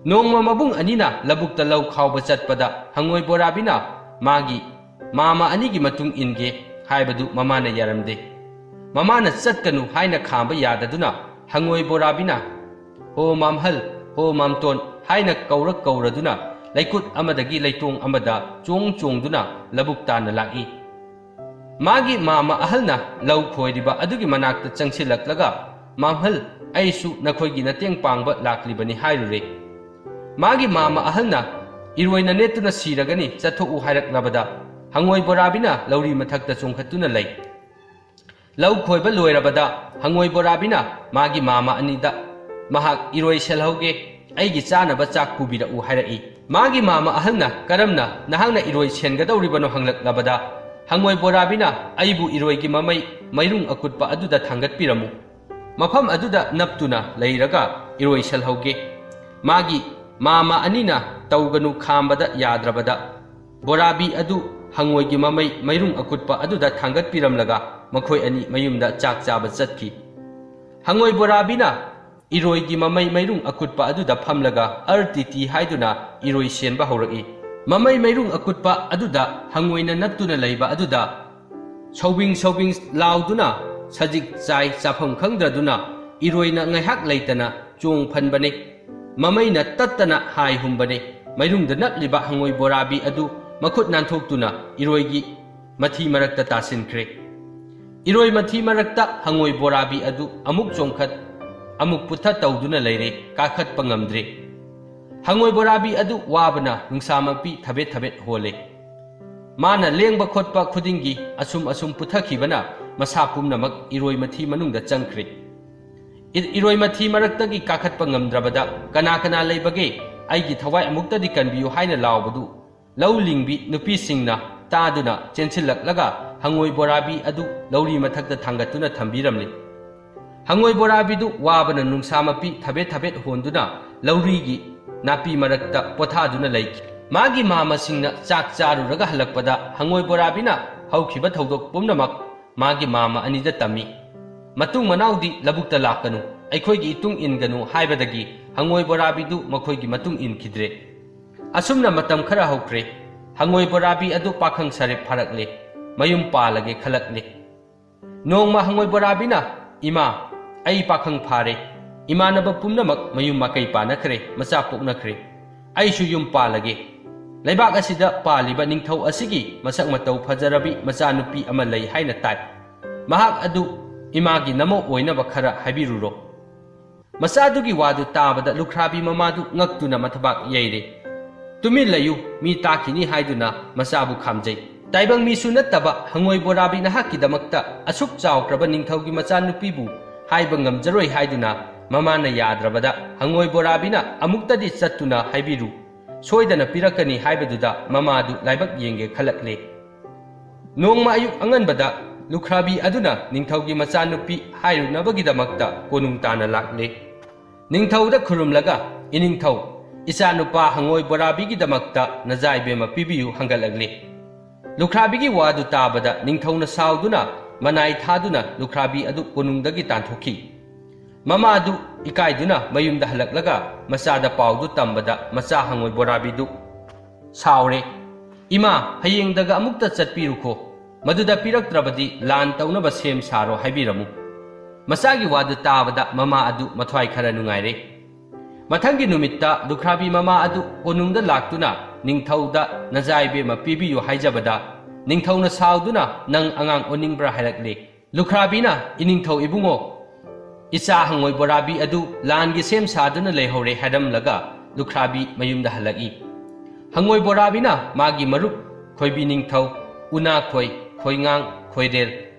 ꯅꯣꯡꯃ ꯃꯕꯨꯡ ꯑꯅꯤꯅ ꯂꯧꯕꯨꯛꯇ ꯂꯧ ꯈꯥꯎꯕ ꯆꯠꯄꯗ ꯍꯪꯉꯣꯏ ꯕꯣꯔꯥꯕꯤꯅ ꯃꯥꯒꯤ ꯃꯥꯃ ꯑꯅꯤꯒꯤ ꯃꯇꯨꯡ ꯏꯟꯒꯦ ꯍꯥꯏꯕꯗꯨ ꯃꯃꯥꯅ ꯌꯥꯔꯝꯗꯦ꯫ ꯃꯃꯥꯅ "ꯆꯠꯀꯅꯨ" ꯍꯥꯏꯅ ꯈꯥꯝꯕ ꯌꯥꯗꯗꯨꯅ ꯍꯪꯉꯣꯏ ꯕꯣꯔꯥꯕꯤꯅ "ꯍꯣ ꯃꯥꯝꯍꯜ, ꯍꯣ ꯃꯥꯝꯇꯣꯟ" ꯍꯥꯏꯅ ꯀꯧꯔ ꯀꯧꯔꯗꯨꯅ ꯂꯩꯀꯨꯠ ꯑꯃꯗꯒꯤ ꯂꯩꯇꯣꯡ ꯑꯃꯗ ꯆꯣꯡ ꯆꯣꯡꯗꯨꯅ ꯂꯧꯕꯨꯛ ꯇꯥꯟꯅ ꯂꯥꯛꯏ꯫ ꯃꯥꯒꯤ ꯃꯥꯃ ꯑꯍꯜꯅ ꯂꯧ ꯈꯣꯏꯔꯤꯕ ꯑꯗꯨꯒꯤ ꯃꯅꯥꯛꯇ ꯆꯪꯁꯤꯜꯂꯛꯂꯒ, "ꯃꯥꯝꯍꯜ, ꯑꯩꯁꯨ ꯅꯈꯣꯏꯒꯤ ꯃꯇꯦꯡ ꯄꯥꯡꯕ ꯂꯥꯛꯂꯤꯕꯅꯤ" ꯍꯥꯏꯔꯨꯔꯦ꯫ ꯃꯥꯒꯤ ꯃꯥꯃ ꯑꯍꯜꯅ "ꯏꯔꯣꯏꯅ ꯅꯦꯠꯇꯨꯅ ꯁꯤꯔꯒꯅꯤ, ꯆꯠꯊꯣꯛꯎ" ꯍꯥꯏꯔꯛꯂꯕꯗ ꯍꯪꯉꯣꯏ ꯕꯣꯔꯥꯕꯤꯅ ꯂꯧꯔꯤ ꯃꯊꯛꯇ ꯆꯣꯡꯈꯠꯇꯨꯅ ꯂꯩ꯫ ꯂꯧ ꯈꯣꯏꯕ ꯂꯣꯏꯔꯕꯗ ꯍꯪꯉꯣꯏ ꯕꯣꯔꯥꯕꯤꯅ ꯃꯥꯒꯤ ꯃꯥꯃ ꯑꯅꯤꯗ "ꯃꯍꯥꯛ ꯏꯔꯣꯏ ꯁꯦꯜꯍꯧꯒꯦ, ꯑꯩꯒꯤ ꯆꯥꯅꯕ ꯆꯥꯛ ꯄꯨꯕꯤꯔꯛꯎ" ꯍꯥꯏꯔꯛꯏ꯫ ꯃꯥꯒꯤ ꯃꯥꯃ ꯑꯍꯜꯅ "ꯀꯔꯝꯅ ꯅꯍꯥꯛꯅ ꯏꯔꯣꯏ ꯁꯦꯟꯒꯗꯧꯔꯤꯕꯅꯣ?" ꯍꯪꯂꯛꯂꯕꯗ ꯍꯪꯉꯣꯏ ꯕꯣꯔꯥꯕꯤꯅ "ꯑꯩꯕꯨ ꯏꯔꯣꯏꯒꯤ ꯃꯃꯩ ꯃꯩꯔꯨꯡ ꯑꯀꯨꯠꯄ ꯑꯗꯨꯗ ꯊꯥꯡꯒꯠꯄꯤꯔꯝꯃꯨ꯫ ꯃꯐꯝ ꯑꯗꯨꯗ ꯅꯞꯇꯨꯅ ꯂꯩꯔꯒ ꯏꯔꯣꯏ ꯁꯦꯜꯍꯧꯒꯦ"꯫ ꯃꯥꯒꯤ ꯃꯥꯃ ꯑꯅꯤꯅ "ꯇꯧꯒꯅꯨ" ꯈꯥꯝꯕꯗ ꯌꯥꯗ꯭ꯔꯕꯗ ꯕꯣꯔꯥꯕꯤ ꯑꯗꯨ ꯍꯪꯉꯣꯏꯒꯤ ꯃꯃꯩ ꯃꯩꯔꯨꯡ ꯑꯀꯨꯠꯄ ꯑꯗꯨꯗ ꯊꯥꯡꯒꯠꯄꯤꯔꯝꯂꯒ ꯃꯈꯣꯏ ꯑꯅꯤ ꯃꯌꯨꯝꯗ ꯆꯥꯛ ꯆꯥꯕ ꯆꯠꯈꯤ꯫ ꯍꯪꯉꯣꯏ ꯕꯣꯔꯥꯕꯤꯅ ꯏꯔꯣꯏꯒꯤ ꯃꯃꯩ ꯃꯩꯔꯨꯡ ꯑꯀꯨꯠꯄ ꯑꯗꯨꯗ ꯐꯝꯂꯒ "ꯑꯔ ꯇꯤ ꯇꯤ" ꯍꯥꯏꯗꯨꯅ ꯏꯔꯣꯏ ꯁꯦꯟꯕ ꯍꯧꯔꯛꯏ꯫ ꯃꯃꯩ ꯃꯩꯔꯨꯡ ꯑꯀꯨꯠꯄ ꯑꯗꯨꯗ ꯍꯪꯉꯣꯏꯅ ꯅꯞꯇꯨꯅ ꯂꯩꯕ ꯑꯗꯨꯗ ꯁꯧꯕꯤꯡ ꯁꯧꯕꯤꯡ ꯂꯥꯎꯗꯨꯅ ꯁꯖꯤꯛ ꯆꯥꯏ ꯆꯥꯐꯝ ꯈꯪꯗ꯭ꯔꯗꯨꯅ ꯏꯔꯣꯏꯅ ꯉꯥꯏꯍꯥꯛ ꯂꯩꯇꯅ ꯆꯣꯡ ꯐꯟꯕꯅꯤ꯫ ꯃꯃꯩꯅ ꯇꯠꯇꯅ ꯍꯥꯏ ꯍꯨꯝꯕꯅꯤ꯫ ꯃꯩꯔꯨꯡꯗ ꯅꯞꯂꯤꯕ ꯍꯪꯉꯣꯏ ꯕꯣꯔꯥꯕꯤ ꯑꯗꯨ ꯃꯈꯨꯠ ꯅꯥꯟꯊꯣꯛꯇꯨꯅ ꯏꯔꯣꯏꯒꯤ ꯃꯊꯤ ꯃꯔꯛꯇ ꯇꯥꯁꯤꯟꯈ꯭ꯔꯦ꯫ ꯏꯔꯣꯏ ꯃꯊꯤ ꯃꯔꯛꯇ ꯍꯪꯉꯣꯏ ꯕꯣꯔꯥꯕꯤ ꯑꯗꯨ ꯑꯃꯨꯛ ꯆꯣꯡꯈꯠ, ꯑꯃꯨꯛ ꯄꯨꯊ ꯇꯧꯗꯨꯅ ꯂꯩꯔꯦ, ꯀꯥꯈꯠꯄ ꯉꯝꯗ꯭ꯔꯦ꯫ ꯍꯪꯉꯣꯏ ꯕꯣꯔꯥꯕꯤ ꯑꯗꯨ ꯋꯥꯕꯅ ꯅꯨꯡꯁꯥꯃꯛꯄꯤ ꯊꯕꯦꯠ ꯊꯕꯦꯠ ꯍꯣꯜꯂꯦ꯫ ꯃꯥꯅ ꯂꯦꯡꯕ ꯈꯣꯠꯄ ꯈꯨꯗꯤꯡꯒꯤ ꯑꯁꯨꯝ ꯑꯁꯨꯝ ꯄꯨꯊꯈꯤꯕꯅ ꯃꯁꯥ ꯄꯨꯝꯅꯃꯛ ꯏꯔꯣꯏ ꯃꯊꯤ ꯃꯅꯨꯡꯗ ꯆꯪꯈ꯭ꯔꯦ꯫ "ꯏ-, ꯏꯔꯣꯏ ꯃꯊꯤ ꯃꯔꯛꯇꯒꯤ ꯀꯥꯈꯠꯄ ꯉꯝꯗ꯭ꯔꯕꯗ ꯀꯅꯥ ꯀꯅꯥ ꯂꯩꯕꯒꯦ? ꯑꯩꯒꯤ ꯊꯋꯥꯏ ꯑꯃꯨꯛꯇꯗꯤ ꯀꯟꯕꯤꯌꯨ" ꯍꯥꯏꯅ ꯂꯥꯎꯕꯗꯨ ꯂꯧ ꯂꯤꯡꯕꯤ ꯅꯨꯄꯤꯁꯤꯡꯅ ꯇꯥꯗꯨꯅ ꯆꯦꯟꯁꯤꯜꯂꯛꯂꯒ ꯍꯪꯉꯣꯏ ꯕꯣꯔꯥꯕꯤ ꯑꯗꯨ ꯂꯧꯔꯤ ꯃꯊꯛꯇ ꯊꯥꯡꯒꯠꯇꯨꯅ ꯊꯝꯕꯤꯔꯝꯂꯤ꯫ ꯍꯪꯉꯣꯏ ꯕꯣꯔꯥꯕꯤꯗꯨ ꯋꯥꯕꯅ ꯅꯨꯡꯁꯥ ꯃꯄꯤ ꯊꯕꯦꯠ ꯊꯕꯦꯠ ꯍꯣꯟꯗꯨꯅ ꯂꯧꯔꯤꯒꯤ ꯅꯥꯄꯤ ꯃꯔꯛꯇ ꯄꯣꯊꯥꯗꯨꯅ ꯂꯩꯈꯤ꯫ ꯃꯥꯒꯤ ꯃꯥꯝꯃꯁꯤꯡꯅ ꯆꯥꯛ ꯆꯥꯔꯨꯔꯒ ꯍꯜꯂꯛꯄꯗ ꯍꯪꯉꯣꯏ ꯕꯣꯔꯥꯕꯤꯅ ꯍꯧꯈꯤꯕ ꯊꯧꯗꯣꯛ ꯄꯨꯝꯅꯃꯛ ꯃꯥꯒꯤ ꯃꯥꯝꯃ ꯑꯅꯤꯗ ꯇꯝꯃꯤ꯫ "ꯃꯇꯨꯡ ꯃꯅꯥꯎꯗꯤ ꯂꯧꯕꯨꯛꯇ ꯂꯥꯛꯀꯅꯨ, ꯑꯩꯈꯣꯏꯒꯤ ꯏꯇꯨꯡ ꯏꯟꯒꯅꯨ" ꯍꯥꯏꯕꯗꯒꯤ ꯍꯪꯉꯣꯏ ꯕꯣꯔꯥꯕꯤꯗꯨ ꯃꯈꯣꯏꯒꯤ ꯃꯇꯨꯡ ꯏꯟꯈꯤꯗ꯭ꯔꯦ꯫ ꯑꯁꯨꯝꯅ ꯃꯇꯝ ꯈꯔ ꯍꯧꯈ꯭ꯔꯦ꯫ ꯍꯪꯉꯣꯏ ꯕꯣꯔꯥꯕꯤ ꯑꯗꯨ ꯄꯥꯈꯪ ꯁꯥꯔꯦꯞ ꯐꯥꯔꯛꯂꯦ꯫ ꯃꯌꯨꯝ ꯄꯥꯜꯂꯒꯦ ꯈꯜꯂꯛꯂꯦ꯫ ꯅꯣꯡꯃ ꯍꯪꯉꯣꯏ ꯕꯣꯔꯥꯕꯤꯅ, "ꯏꯃꯥ, ꯑꯩ ꯄꯥꯈꯪ ꯐꯥꯔꯦ꯫ ꯏꯃꯥꯟꯅꯕ ꯄꯨꯝꯅꯃꯛ ꯃꯌꯨꯝ ꯃꯀꯩ ꯄꯥꯟꯅꯈ꯭ꯔꯦ, ꯃꯆꯥ ꯄꯣꯛꯅꯈ꯭ꯔꯦ꯫ ꯑꯩꯁꯨ ꯌꯨꯝ ꯄꯥꯜꯂꯒꯦ꯫ ꯂꯩꯕꯥꯛ ꯑꯁꯤꯗ ꯄꯥꯜꯂꯤꯕ ꯅꯤꯡꯊꯧ ꯑꯁꯤꯒꯤ ꯃꯁꯛ ꯃꯇꯧ ꯐꯖꯔꯕꯤ ꯃꯆꯥꯅꯨꯄꯤ ꯑꯃ ꯂꯩ ꯍꯥꯏꯅ ꯇꯥꯏ꯫ ꯃꯍꯥꯛ ꯑꯗꯨ ꯏꯃꯥꯒꯤ ꯅꯃꯧ ꯑꯣꯏꯅꯕ ꯈꯔ ꯍꯥꯏꯕꯤꯔꯨꯔꯣ"꯫ ꯃꯆꯥꯗꯨꯒꯤ ꯋꯥꯗꯨ ꯇꯥꯕꯗ ꯂꯨꯈ꯭ꯔꯥꯕꯤ ꯃꯃꯥꯗꯨ ꯉꯛꯇꯨꯅ ꯃꯊꯕꯥꯛ ꯌꯩꯔꯦ꯫ "ꯇꯨꯃꯤꯟ ꯂꯩꯌꯨ, ꯃꯤ ꯇꯥꯈꯤꯅꯤ" ꯍꯥꯏꯗꯨꯅ ꯃꯆꯥꯕꯨ ꯈꯥꯝꯖꯩ꯫ "ꯇꯥꯏꯕꯪ ꯃꯤꯁꯨ ꯅꯠꯇꯕ ꯍꯪꯉꯣꯏ ꯕꯣꯔꯥꯕꯤ ꯅꯍꯥꯛꯀꯤꯗꯃꯛꯇ ꯑꯁꯨꯛ ꯆꯥꯎꯈ꯭ꯔꯕ ꯅꯤꯡꯊꯧꯒꯤ ꯃꯆꯥꯅꯨꯄꯤꯕꯨ ꯍꯥꯏꯕ ꯉꯝꯖꯔꯣꯏ" ꯍꯥꯏꯗꯨꯅ ꯃꯃꯥꯅ ꯌꯥꯗ꯭ꯔꯕꯗ ꯍꯪꯉꯣꯏ ꯕꯣꯔꯥꯕꯤꯅ ꯑꯃꯨꯛꯇꯗꯤ ꯆꯠꯇꯨꯅ ꯍꯥꯏꯕꯤꯔꯨ꯫ ꯁꯣꯏꯗꯅ ꯄꯤꯔꯛꯀꯅꯤ ꯍꯥꯏꯕꯗꯨꯗ ꯃꯃꯥꯗꯨ ꯂꯥꯏꯕꯛ ꯌꯦꯡꯒꯦ ꯈꯜꯂꯛꯂꯦ꯫ ꯅꯣꯡꯃ ꯑꯌꯨꯛ ꯑꯉꯟꯕꯗ ꯂꯨꯈ꯭ꯔꯥꯕꯤ ꯑꯗꯨꯅ ꯅꯤꯡꯊꯧꯒꯤ ꯃꯆꯥꯅꯨꯄꯤ ꯍꯥꯏꯔꯨꯅꯕꯒꯤꯗꯃꯛꯇ ꯀꯣꯅꯨꯡ ꯇꯥꯟꯅ ꯂꯥꯛꯂꯦ꯫ ꯅꯤꯡꯊꯧꯗ ꯈꯨꯔꯨꯝꯂꯒ, "ꯏꯅꯤꯡꯊꯧ, ꯏꯆꯥꯅꯨꯄꯥ ꯍꯪꯉꯣꯏ ꯕꯣꯔꯥꯕꯤꯒꯤꯗꯃꯛꯇ ꯅꯖꯥꯏꯕꯦꯝꯃ ꯄꯤꯕꯤꯌꯨ" ꯍꯪꯒꯠꯂꯛꯂꯦ꯫ ꯂꯨꯈ꯭ꯔꯥꯕꯤꯒꯤ ꯋꯥꯗꯨ ꯇꯥꯕꯗ ꯅꯤꯡꯊꯧꯅ ꯁꯥꯎꯗꯨꯅ ꯃꯅꯥꯏ ꯊꯥꯗꯨꯅ ꯂꯨꯈ꯭ꯔꯥꯕꯤ ꯑꯗꯨ ꯀꯣꯅꯨꯡꯗꯒꯤ ꯇꯥꯟꯊꯣꯛꯈꯤ꯫ ꯃꯃꯥ ꯑꯗꯨ ꯏꯀꯥꯏꯗꯨꯅ ꯃꯌꯨꯝꯗ ꯍꯜꯂꯛꯂꯒ ꯃꯆꯥꯗ ꯄꯥꯎꯗꯨ ꯇꯝꯕꯗ ꯃꯆꯥ ꯍꯪꯉꯣꯏ ꯕꯣꯔꯥꯕꯤꯗꯨ ꯁꯥꯎꯔꯦ꯫ "ꯏꯃꯥ, ꯍꯌꯦꯡꯗꯒ ꯑꯃꯨꯛꯇ ꯆꯠꯄꯤꯔꯨꯈꯣ꯫ ꯃꯗꯨꯗ ꯄꯤꯔꯛꯇ꯭ꯔꯕꯗꯤ ꯂꯥꯟ ꯇꯧꯅꯕ ꯁꯦꯝ ꯁꯥꯔꯣ ꯍꯥꯏꯕꯤꯔꯝꯃꯨ"꯫ ꯃꯆꯥꯒꯤ ꯋꯥꯗꯨ ꯇꯥꯕꯗ ꯃꯃꯥ ꯑꯗꯨ ꯃꯊ꯭ꯋꯥꯏ ꯈꯔ ꯅꯨꯡꯉꯥꯏꯔꯦ꯫ ꯃꯊꯪꯒꯤ ꯅꯨꯃꯤꯠꯇ ꯂꯨꯈ꯭ꯔꯥꯕꯤ ꯃꯃꯥ ꯑꯗꯨ ꯀꯣꯅꯨꯡꯗ ꯂꯥꯛꯇꯨꯅ ꯅꯤꯡꯊꯧꯗ ꯅꯖꯥꯏꯕꯦꯝꯃ ꯄꯤꯕꯤꯌꯨ ꯍꯥꯏꯖꯕꯗ, ꯅꯤꯡꯊꯧꯅ ꯁꯥꯎꯗꯨꯅ, "ꯅꯪ ꯑꯉꯥꯡ ꯑꯣꯟꯅꯤꯡꯕ꯭ꯔꯥ?" ꯍꯥꯏꯔꯛꯂꯦ꯫ ꯂꯨꯈ꯭ꯔꯥꯕꯤꯅ, "ꯏꯅꯤꯡꯊꯧ ꯏꯕꯨꯡꯉꯣ, ꯏꯆꯥ ꯍꯪꯉꯣꯏ ꯕꯣꯔꯥꯕꯤ ꯑꯗꯨ ꯂꯥꯟꯒꯤ ꯁꯦꯝ ꯁꯥꯗꯨꯅ ꯂꯩꯍꯧꯔꯦ" ꯍꯥꯏꯔꯝꯂꯒ ꯂꯨꯈ꯭ꯔꯥꯕꯤ ꯃꯌꯨꯝꯗ ꯍꯜꯂꯛꯏ꯫ ꯍꯪꯉꯣꯏ ꯕꯣꯔꯥꯕꯤꯅ ꯃꯥꯒꯤ ꯃꯔꯨꯞ ꯈꯣꯏꯕꯤ ꯅꯤꯡꯊꯧ, ꯎꯅꯥꯈꯣꯏ, ꯈꯣꯏꯉꯥꯡ, ꯈꯣꯏꯔꯦꯜ,